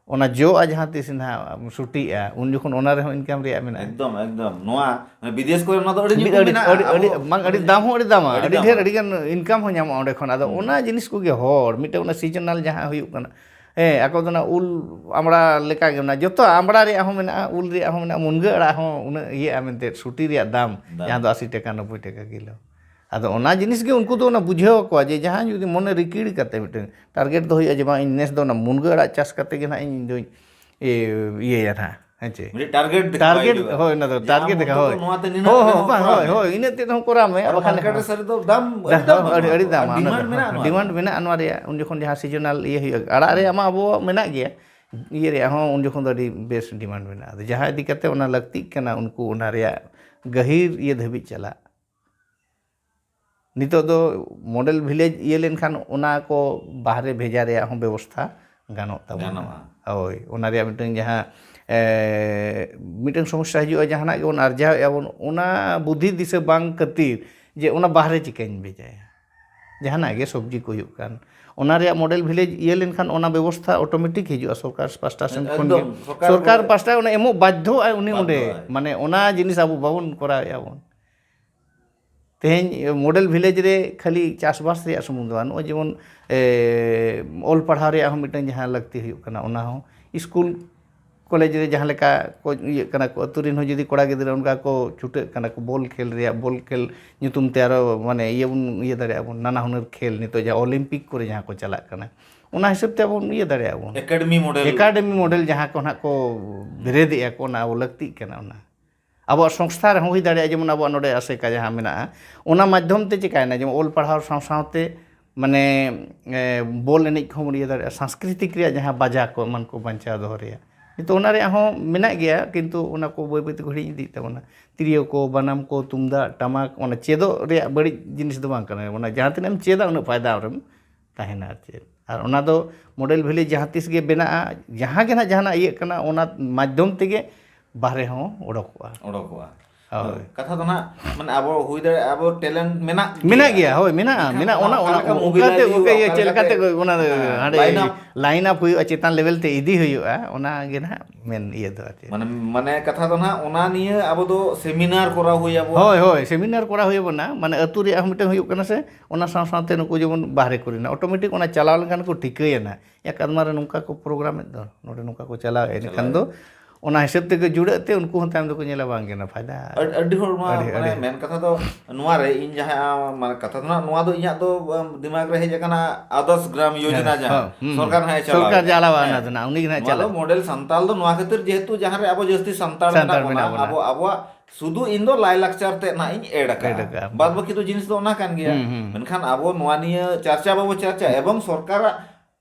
ᱚᱱᱟ ᱡᱚᱜᱼᱟ ᱡᱟᱦᱟᱸ ᱛᱤᱥ ᱱᱟᱦᱟᱜ ᱥᱩᱴᱤᱜᱼᱟ, ᱩᱱ ᱡᱚᱠᱷᱚᱱ ᱚᱱᱟ ᱨᱮᱦᱚᱸ ᱤᱱᱠᱟᱢ ᱨᱮᱭᱟᱜ ᱢᱮᱱᱟᱜᱼᱟ᱾ ᱮᱠᱫᱚᱢ, ᱮᱠᱫᱚᱢ᱾ ᱱᱚᱣᱟ, ᱢᱟᱱᱮ, ᱵᱤᱫᱮᱥ ᱠᱚᱨᱮ ᱚᱱᱟ ᱫᱚ ᱟᱹᱰᱤ ᱟᱹᱰᱤ ᱧᱩᱛᱩᱢ ᱟᱹᱰᱤ ᱢᱮᱱᱟᱜᱼᱟ᱾ ᱟᱹᱰᱤ ᱟᱵᱚ ᱵᱟᱝ, ᱟᱹᱰᱤ ᱫᱟᱢ ᱦᱚᱸ ᱟᱹᱰᱤ ᱫᱟᱢᱟ, ᱟᱹᱰᱤ ᱟᱹᱰᱤ ᱫᱟᱢᱟ᱾ ᱰᱷᱮᱨ, ᱟᱹᱰᱤ ᱜᱟᱱ ᱤᱱᱠᱟᱢ ᱦᱚᱸ ᱧᱟᱢᱚᱜᱼᱟ ᱚᱸᱰᱮ ᱠᱷᱚᱱ᱾ ᱟᱫᱚ ᱦᱩᱸ᱾ ᱚᱱᱟ ᱡᱤᱱᱤᱥ ᱠᱚᱜᱮ ᱦᱚᱲ, ᱢᱤᱫᱴᱮᱱ ᱚᱱᱟ ᱥᱤᱡᱚᱱᱟᱞ ᱡᱟᱦᱟᱸ ᱦᱩᱭᱩᱜ ᱠᱟᱱᱟ, ᱦᱮᱸ, ᱟᱠᱚ ᱫᱚ ᱚᱱᱟ ᱩᱞ ᱟᱢᱲᱟ ᱞᱮᱠᱟ ᱜᱮ ᱢᱮᱱᱟᱜᱼᱟ, ᱡᱚᱛᱚ ᱟᱢᱲᱟ ᱨᱮᱭᱟᱜ ᱦᱚᱸ ᱢᱮᱱᱟᱜᱼᱟ, ᱩᱞ ᱨᱮᱭᱟᱜ ᱦᱚᱸ ᱢᱮᱱᱟᱜᱼᱟ, ᱢᱩᱱᱜᱟᱹ ᱟᱲᱟᱜ ᱦᱚᱸ ᱩᱱᱟᱹᱜ ᱤᱭᱟᱹᱜᱼᱟ ᱢᱮᱱᱛᱮ, ᱥᱩᱴᱤ ᱨᱮᱭᱟᱜ ᱫᱟᱢ, ᱫᱟᱢ᱾ ᱡᱟᱦᱟᱸ ᱫᱚ ᱟᱥᱤ ᱴᱟᱠᱟ, ᱱᱚᱵᱵᱳᱭ ᱴᱟᱠᱟ ᱠᱤᱞᱳ᱾ ᱟᱫᱚ ᱚᱱᱟ ᱡᱤᱱᱤᱥ ᱜᱮ ᱩᱱᱠᱩ ᱫᱚ ᱚᱱᱟ ᱵᱩᱡᱷᱟᱹᱣ ᱟᱠᱚᱣᱟ ᱡᱮ ᱡᱟᱦᱟᱸᱭ ᱡᱩᱫᱤ ᱢᱚᱱᱮ ᱨᱤᱠᱤᱲ ᱠᱟᱛᱮ ᱢᱤᱫᱴᱮᱱ ᱴᱟᱨᱜᱮᱴ ᱫᱚ ᱦᱩᱭᱩᱜᱼᱟ ᱡᱮ ᱵᱟᱝ, ᱤᱧ ᱱᱮᱥ ᱫᱚ ᱚᱱᱟ ᱢᱩᱱᱜᱟᱹ ᱟᱲᱟᱜ ᱪᱟᱥ ᱠᱟᱛᱮ ᱜᱮ ᱱᱟᱦᱟᱜ ᱤᱧ ᱫᱚᱧ ᱤᱭᱟᱹ, ᱤᱭᱟᱹᱭᱟ ᱱᱟᱦᱟᱜ, ᱦᱮᱸ ᱪᱮ? ᱢᱤᱫᱴᱮᱱ ᱴᱟᱨᱜᱮᱴ ᱫᱮᱠᱷᱟᱣ ᱴᱟᱨᱜᱮᱴ, ᱦᱩᱭᱩᱜᱼᱟ᱾ ᱦᱳᱭ, ᱚᱱᱟ ᱫᱚ ᱡᱮ ᱟᱢ ᱴᱟᱨᱜᱮᱴ ᱚᱠᱛᱚ ᱫᱮᱠᱷᱟᱣ, ᱫᱚ ᱦᱳᱭ᱾ ᱱᱚᱣᱟ ᱛᱮ ᱱᱤᱱᱟᱹᱜ ᱦᱳᱭ, ᱦᱳᱭ, ᱜᱟᱱᱮᱢ ᱵᱟᱝ, ᱠᱚᱨᱟᱣ ᱦᱳᱭ, ᱢᱮ᱾ ᱦᱳᱭ, ᱤᱱᱟᱹᱜ ᱛᱮᱫ ᱦᱚᱸ ᱠᱚᱨᱟᱣ ᱢᱮ, ᱟᱨ ᱵᱟᱠᱷᱟᱱ ᱢᱟᱨᱠᱮᱴ ᱨᱮ ᱥᱟᱹᱨᱤ ᱫᱚ ᱫᱟᱢ ᱟᱹᱰᱤ ᱫᱟᱢ ᱦᱳᱭ, ᱵᱟᱹᱱᱩᱜᱼᱟ᱾ ᱟᱹᱰᱤ, ᱟᱹᱰᱤ ᱟᱨ ᱫᱟᱢᱟ, ᱚᱱᱟ ᱰᱤᱢᱟᱱᱰ ᱫᱚ, ᱢᱮᱱᱟᱜᱼᱟ ᱱᱚᱣᱟ ᱰᱤᱢᱟᱱᱰ ᱨᱮᱱᱟᱜ᱾ ᱢᱮᱱᱟᱜᱼᱟ ᱱᱚᱣᱟ ᱨᱮᱭᱟᱜ᱾ ᱩᱱ ᱡᱚᱠᱷᱚᱱ ᱡᱟᱦᱟᱸ ᱥᱤᱡᱚᱱᱟᱞ ᱤᱭᱟᱹ ᱦᱩᱭᱩᱜᱼᱟ, ᱟᱲᱟᱜ ᱨᱮᱭᱟᱜ ᱢᱟ ᱟᱵᱚᱣᱟᱜ ᱢᱮᱱᱟᱜ ᱜᱮᱭᱟ, ᱤᱭᱟᱹ ᱨᱮᱭᱟᱜ ᱦᱚᱸ ᱩᱱ ᱡᱚᱠᱷᱚᱱ ᱫᱚ ᱟᱹᱰᱤ ᱵᱮᱥ ᱰᱤᱢᱟᱱᱰ ᱢᱮᱱᱟᱜᱼᱟ᱾ ᱟᱫᱚ ᱡᱟᱦᱟᱸ ᱤᱫᱤ ᱠᱟᱛᱮ ᱚᱱᱟ ᱞᱟᱹᱠᱛᱤᱜ ᱠᱟᱱᱟ, ᱩᱱᱠᱩ ᱚᱱᱟ ᱨᱮᱭᱟᱜ ᱜᱟᱹᱦᱤᱨ ᱤᱭᱟᱹ ᱫᱷᱟᱹᱵᱤᱡ ᱪᱟᱞᱟᱜ᱾ ᱱᱤᱛᱚᱜ ᱫᱚ ᱢᱚᱰᱮᱞ ᱵᱷᱤᱞᱮᱡᱽ ᱤᱭᱟᱹ ᱞᱮᱱᱠᱷᱟᱱ ᱚᱱᱟ ᱠᱚ ᱵᱟᱦᱨᱮ ᱵᱷᱮᱡᱟ ᱨᱮᱭᱟᱜ ᱦᱚᱸ ᱵᱮᱵᱚᱥᱛᱷᱟ ᱜᱟᱱᱚᱜ ᱛᱟᱵᱚᱱᱟ᱾ ᱜᱟᱱᱚᱜᱼᱟ᱾ ᱦᱳᱭ, ᱚᱱᱟ ᱨᱮᱭᱟᱜ ᱢᱤᱫᱴᱟᱝ ᱡᱟᱦᱟᱸ ᱮ, ᱢᱤᱫᱴᱟᱝ ᱥᱚᱢᱚᱥᱥᱟ ᱦᱤᱡᱩᱜᱼᱟ, ᱡᱟᱦᱟᱱᱟᱜ ᱜᱮᱵᱚᱱ ᱟᱨᱡᱟᱣᱮᱫᱼᱟ ᱵᱚᱱ, ᱚᱱᱟ ᱵᱩᱫᱷᱤ ᱫᱤᱥᱟᱹ ᱵᱟᱝ ᱠᱷᱟᱹᱛᱤᱨ ᱡᱮ ᱚᱱᱟ ᱵᱟᱦᱨᱮ ᱪᱤᱠᱟᱹᱧ ᱵᱷᱮᱡᱟᱭᱟ, ᱡᱟᱦᱟᱱᱟᱜ ᱜᱮ ᱥᱚᱵᱽᱡᱤ ᱠᱚ ᱦᱩᱭᱩᱜ ᱠᱟᱱ, ᱚᱱᱟ ᱨᱮᱭᱟᱜ ᱢᱚᱰᱮᱞ ᱵᱷᱤᱞᱮᱡᱽ ᱤᱭᱟᱹ ᱞᱮᱱᱠᱷᱟᱱ ᱚᱱᱟ ᱵᱮᱵᱚᱥᱛᱷᱟ ᱚᱴᱳᱢᱮᱴᱤᱠ ᱦᱤᱡᱩᱜᱼᱟ ᱥᱚᱨᱠᱟᱨ ᱯᱟᱥᱴᱟ ᱥᱮᱱ ᱠᱷᱚᱱ ᱜᱮ᱾ ᱮᱠᱫᱚᱢ, ᱥᱚᱨᱠᱟᱨ ᱥᱚᱨᱠᱟᱨ ᱠᱚ ᱯᱟᱥᱴᱟ ᱚᱱᱟ ᱮᱢᱚᱜ ᱵᱟᱫᱽᱫᱷᱚᱜᱼᱟᱭ ᱩᱱᱤ ᱚᱸᱰᱮ, ᱵᱟᱫᱽᱫᱷᱚᱜᱼᱟᱭ᱾ ᱢᱟᱱᱮ ᱚᱱᱟ ᱡᱤᱱᱤᱥ ᱟᱵᱚ ᱵᱟᱵᱚᱱ ᱠᱚᱨᱟᱣᱮᱫᱼᱟ ᱵᱚᱱ᱾ ᱛᱮᱦᱮᱧ ᱢᱚᱰᱮᱞ ᱵᱷᱤᱞᱮᱡᱽ ᱨᱮ ᱠᱷᱟᱹᱞᱤ ᱪᱟᱥᱵᱟᱥ ᱨᱮᱭᱟᱜ ᱥᱩᱢᱩᱝ ᱫᱚ ᱵᱟᱝ, ᱱᱚᱜᱼᱚᱭ ᱡᱮᱢᱚᱱ, ᱮ, ᱚᱞ ᱯᱟᱲᱦᱟᱣ ᱨᱮᱭᱟᱜ ᱦᱚᱸ ᱢᱤᱫᱴᱟᱝ ᱡᱟᱦᱟᱸ ᱞᱟᱹᱠᱛᱤ ᱦᱩᱭᱩᱜ ᱠᱟᱱᱟ, ᱚᱱᱟ ᱦᱚᱸ ᱥᱠᱩᱞ ᱠᱚᱞᱮᱡᱽ ᱨᱮ ᱡᱟᱦᱟᱸ ᱞᱮᱠᱟ ᱠᱚ ᱤᱭᱟᱹᱜ ᱠᱟᱱᱟ ᱠᱚ, ᱟᱹᱛᱩ ᱨᱮᱱ ᱦᱚᱸ ᱡᱩᱫᱤ ᱠᱚᱲᱟ ᱜᱤᱫᱽᱨᱟᱹ ᱚᱱᱠᱟ ᱠᱚ ᱪᱷᱩᱴᱟᱹᱜ ᱠᱟᱱᱟ ᱠᱚ ᱵᱚᱞ ᱠᱷᱮᱞ ᱨᱮᱭᱟᱜ, ᱵᱚᱞ ᱠᱷᱮᱞ ᱧᱩᱛᱩᱢ ᱛᱮ ᱟᱨᱚ ᱢᱟᱱᱮ ᱤᱭᱟᱹ ᱵᱚᱱ ᱤᱭᱟᱹ ᱫᱟᱲᱮᱭᱟᱜᱼᱟ ᱵᱚᱱ, ᱱᱟᱱᱟ ᱦᱩᱱᱟᱹᱨ ᱠᱷᱮᱞ ᱱᱤᱛᱚᱜ ᱡᱟᱦᱟᱸ ᱚᱞᱤᱢᱯᱤᱠ ᱠᱚᱨᱮ ᱡᱟᱦᱟᱸ ᱠᱚ ᱪᱟᱞᱟᱜ ᱠᱟᱱᱟ, ᱚᱱᱟ ᱦᱤᱥᱟᱹᱵ ᱛᱮ ᱟᱵᱚ ᱵᱚᱱ ᱤᱭᱟᱹ ᱫᱟᱲᱮᱭᱟᱜᱼᱟ ᱵᱚᱱ᱾ Academy model. ᱮᱠᱟᱰᱮᱢᱤ ᱢᱚᱰᱮᱞ ᱡᱟᱦᱟᱸ ᱠᱚ ᱱᱟᱦᱟᱜ ᱠᱚ ᱵᱮᱨᱮᱫᱮᱜᱼᱟ ᱠᱚ, ᱚᱱᱟ ᱟᱵᱚ ᱞᱟᱹᱠᱛᱤᱜ ᱠᱟᱱᱟ᱾ ᱚᱱᱟ ᱟᱵᱚᱣᱟᱜ ᱥᱚᱝᱥᱛᱷᱟ ᱨᱮᱦᱚᱸ ᱦᱩᱭ ᱫᱟᱲᱮᱭᱟᱜᱼᱟ, ᱡᱮᱢᱚᱱ ᱟᱵᱚᱣᱟᱜ ᱱᱚᱰᱮ ᱟᱥᱮᱠᱟ ᱡᱟᱦᱟᱸ ᱢᱮᱱᱟᱜᱼᱟ, ᱚᱱᱟ ᱢᱟᱫᱽᱫᱷᱚᱢ ᱛᱮ ᱪᱤᱠᱟᱹᱭᱮᱱᱟ, ᱡᱮᱢᱚᱱ ᱚᱞ ᱯᱟᱲᱦᱟᱣ ᱥᱟᱶ ᱥᱟᱶᱛᱮ ᱢᱟᱱᱮ, ᱮ, ᱵᱚᱞ ᱮᱱᱮᱡ ᱠᱚᱦᱚᱸ ᱵᱚᱱ ᱤᱭᱟᱹ ᱫᱟᱲᱮᱭᱟᱜᱼᱟ, ᱥᱟᱝᱥᱠᱨᱤᱛᱤᱠ ᱨᱮᱭᱟᱜ ᱡᱟᱦᱟᱸ ᱵᱟᱡᱟ ᱠᱚ ᱮᱢᱟᱱ ᱠᱚ ᱵᱟᱧᱪᱟᱣ ᱫᱚᱦᱚ ᱨᱮᱭᱟᱜ᱾ ᱱᱤᱛᱚᱜ ᱚᱱᱟ ᱨᱮᱭᱟᱜ ᱦᱚᱸ ᱢᱮᱱᱟᱜ ᱜᱮᱭᱟ, ᱠᱤᱱᱛᱩ ᱚᱱᱟ ᱠᱚ ᱵᱟᱹᱭ ᱵᱟᱹᱭ ᱛᱮᱠᱚ ᱦᱤᱲᱤᱧ ᱤᱫᱤᱭᱮᱫ ᱛᱟᱵᱚᱱᱟ᱾ ᱛᱤᱨᱭᱳ ᱠᱚ, ᱵᱟᱱᱟᱢ ᱠᱚ, ᱛᱩᱢᱫᱟᱜ ᱴᱟᱢᱟᱠ, ᱚᱱᱟ ᱪᱮᱫᱚᱜ ᱨᱮᱭᱟᱜ ᱵᱟᱹᱲᱤᱡ ᱡᱤᱱᱤᱥ ᱫᱚ ᱵᱟᱝ ᱠᱟᱱᱟ, ᱚᱱᱟ ᱡᱟᱦᱟᱸ ᱛᱤᱱᱟᱹᱜ ᱮᱢ ᱪᱮᱫᱟ ᱩᱱᱟᱹᱜ ᱯᱷᱟᱭᱫᱟ ᱟᱢᱨᱮᱢ ᱛᱟᱦᱮᱱᱟ᱾ ᱟᱨ ᱪᱮᱫ, ᱟᱨ ᱚᱱᱟ ᱫᱚ ᱢᱚᱰᱮᱞ ᱵᱷᱤᱞᱮᱡᱽ ᱡᱟᱦᱟᱸ ᱛᱤᱥ ᱜᱮ ᱵᱮᱱᱟᱜᱼᱟ, ᱡᱟᱦᱟᱸ ᱜᱮ ᱱᱟᱦᱟᱜ ᱡᱟᱦᱟᱱᱟᱜ ᱤᱭᱟᱹᱜ ᱠᱟᱱᱟ, ᱚᱱᱟ ᱢᱟᱫᱽᱫᱷᱚᱢ ᱛᱮᱜᱮ ᱵᱟᱦᱨᱮ ᱦᱚᱸ ᱚᱰᱚᱠᱚᱜᱼᱟ᱾ ᱚᱰᱚᱠᱚᱜᱼᱟ᱾ ᱦᱳᱭ᱾ ᱠᱟᱛᱷᱟ ᱫᱚ ᱱᱟᱦᱟᱜ, ᱢᱟᱱᱮ, ᱟᱵᱚ ᱦᱩᱭ ᱫᱟᱲᱮᱭᱟᱜᱼᱟ, ᱟᱵᱚ ᱴᱮᱞᱮᱱᱴ ᱢᱮᱱᱟᱜ ᱢᱮᱱᱟᱜ ᱜᱮᱭᱟ᱾ ᱜᱮᱭᱟ, ᱦᱳᱭ, ᱢᱮᱱᱟᱜᱼᱟ, ᱢᱮᱱᱠᱷᱟᱱ ᱢᱮᱱᱟᱜᱼᱟ᱾ ᱚᱱᱟ ᱚᱱᱟ ᱚᱠᱟ ᱞᱮᱠᱟ ᱚᱱᱠᱟᱛᱮ, mobilize ᱚᱱᱠᱟ ᱦᱩᱭᱩᱜᱼᱟ, ᱤᱭᱟᱹ, ᱚᱠᱟ ᱪᱮᱫ ᱞᱮᱠᱟᱛᱮ ᱞᱮᱠᱟᱛᱮ ᱚᱱᱟ ᱦᱮᱸ, ᱦᱟᱸᱰᱮ line up᱾ Line up ᱦᱩᱭᱩᱜᱼᱟ, ᱪᱮᱛᱟᱱ level ᱛᱮ ᱤᱫᱤ ᱦᱩᱭᱩᱜᱼᱟ, ᱚᱱᱟ ᱜᱮ ᱱᱟᱦᱟᱜ ᱢᱮᱱ ᱤᱭᱟᱹ ᱫᱚ ᱟᱨ ᱪᱮᱫ᱾ ᱢᱟᱱᱮ, ᱢᱟᱱᱮ, ᱠᱟᱛᱷᱟ ᱫᱚ ᱱᱟᱦᱟᱜ ᱚᱱᱟ ᱱᱤᱭᱟᱹ ᱟᱵᱚ ᱫᱚ seminar ᱠᱚᱨᱟᱣ ᱦᱩᱭ ᱟᱵᱚ᱾ ᱦᱳᱭ, ᱦᱳᱭ, seminar ᱠᱚᱨᱟᱣ ᱦᱩᱭ ᱟᱵᱚᱱᱟ, ᱢᱟᱱᱮ, ᱟᱹᱛᱩ ᱨᱮᱭᱟᱜ ᱦᱚᱸ ᱢᱤᱫᱴᱟᱝ ᱦᱩᱭᱩᱜ ᱠᱟᱱᱟ ᱥᱮ, ᱚᱱᱟ ᱥᱟᱶ ᱥᱟᱶᱛᱮ ᱱᱩᱠᱩ ᱡᱮᱢᱚᱱ ᱵᱟᱦᱨᱮ ᱠᱚᱨᱮᱱᱟᱜ automatic ᱚᱱᱟ ᱪᱟᱞᱟᱣ ᱞᱮᱱᱠᱷᱟᱱ ᱠᱚ ᱴᱷᱤᱠᱟᱹᱭᱟ ᱱᱟᱦᱟᱜ, ᱭᱟ, ᱠᱟᱫᱢᱟ ᱨᱮ ᱱᱚᱝᱠᱟ ᱠᱚ program ᱮᱫ ᱫᱚ, ᱱᱚᱰᱮ ᱱᱚᱝᱠᱟ ᱠᱚ ᱪᱟᱞᱟᱣᱮᱫᱼᱟ, ᱮᱱᱠᱷᱟᱱ ᱫᱚ ᱚᱱᱟ ᱦᱤᱥᱟᱹᱵ ᱛᱮᱜᱮ ᱡᱩᱲᱟᱹᱜ ᱛᱮ ᱩᱱᱠᱩ ᱦᱚᱸ ᱛᱟᱭᱚᱢ ᱫᱚᱠᱚ ᱧᱮᱞᱟ, ᱵᱟᱝ ᱜᱮ ᱱᱟᱯᱟᱭ ᱫᱟ᱾ ᱟᱹᱰ-, ᱟᱹᱰᱤ ᱦᱚᱲ ᱢᱟ ᱟᱹᱰᱤ, ᱢᱟᱱᱮ ᱟᱹᱰᱤ᱾ ᱢᱮᱱ ᱠᱟᱛᱷᱟ ᱫᱚ ᱱᱚᱣᱟ ᱨᱮ ᱤᱧ ᱡᱟᱦᱟᱸ, ᱢᱟᱱᱮ, ᱠᱟᱛᱷᱟ ᱫᱚ ᱱᱟᱜ ᱱᱚᱣᱟ ᱫᱚ ᱤᱧᱟᱹᱜ ᱫᱚ, ᱟᱢ, ᱫᱤᱢᱟᱜᱽ ᱨᱮ ᱦᱮᱡ ᱟᱠᱟᱱᱟ, ᱟᱫᱚᱨᱥ ᱜᱨᱟᱢ ᱭᱳᱡᱚᱱᱟ ᱦᱮᱸ, ᱡᱟᱦᱟᱸ ᱦᱮᱸ, ᱦᱩᱸ, ᱥᱚᱨᱠᱟᱨ ᱦᱩᱸ᱾ ᱱᱟᱜ ᱮ ᱪᱟᱞᱟᱣ ᱥᱚᱨᱠᱟᱨ ᱮᱫᱟ᱾ ᱪᱟᱞᱟᱣ ᱦᱮᱸ᱾ ᱟᱠᱟᱱᱟ, ᱚᱱᱟ ᱜᱮ ᱱᱟᱜ ᱱᱚᱣᱟ ᱫᱚ ᱪᱟᱞᱟᱜ᱾ ᱢᱚᱰᱮᱞ ᱥᱟᱱᱛᱟᱞ ᱫᱚ ᱱᱚᱣᱟ ᱠᱷᱟᱹᱛᱤᱨ, ᱡᱮᱦᱮᱛᱩ ᱡᱟᱦᱟᱸ ᱨᱮ ᱟᱵᱚ ᱡᱟᱹᱥᱛᱤ ᱥᱟᱱᱛᱟᱲ ᱥᱟᱱᱛᱟᱲ ᱢᱮᱱᱟᱜ ᱵᱚᱱᱟ, ᱢᱮᱱᱟᱜ ᱵᱚᱱᱟ᱾ ᱟᱵᱚ, ᱟᱵᱚᱣᱟᱜ ᱥᱩᱫᱷᱩ ᱤᱧ ᱫᱚ ᱞᱟᱭᱞᱟᱠᱪᱟᱨ ᱛᱮ ᱱᱟᱜ ᱤᱧ ᱮᱰ ᱟᱠᱟᱫᱼᱟ᱾ ᱮᱰ ᱟᱠᱟᱫᱼᱟ᱾ ᱵᱟᱫ ᱵᱟᱹᱠᱤ ᱫᱚ ᱡᱤᱱᱤᱥ ᱫᱚ ᱚᱱᱟ ᱠᱟᱱ ᱜᱮᱭᱟ᱾ ᱦᱩᱸ, ᱦᱩᱸ᱾ ᱢᱮᱱᱠᱷᱟᱱ ᱟᱵᱚ ᱱᱚᱣᱟ ᱱᱤᱭᱟᱹ ᱪᱟᱨᱪᱟ ᱵᱟᱵᱚ ᱪᱟᱨᱪᱟ ᱮᱵᱚᱝ ᱥᱚᱨᱠᱟᱨᱟᱜ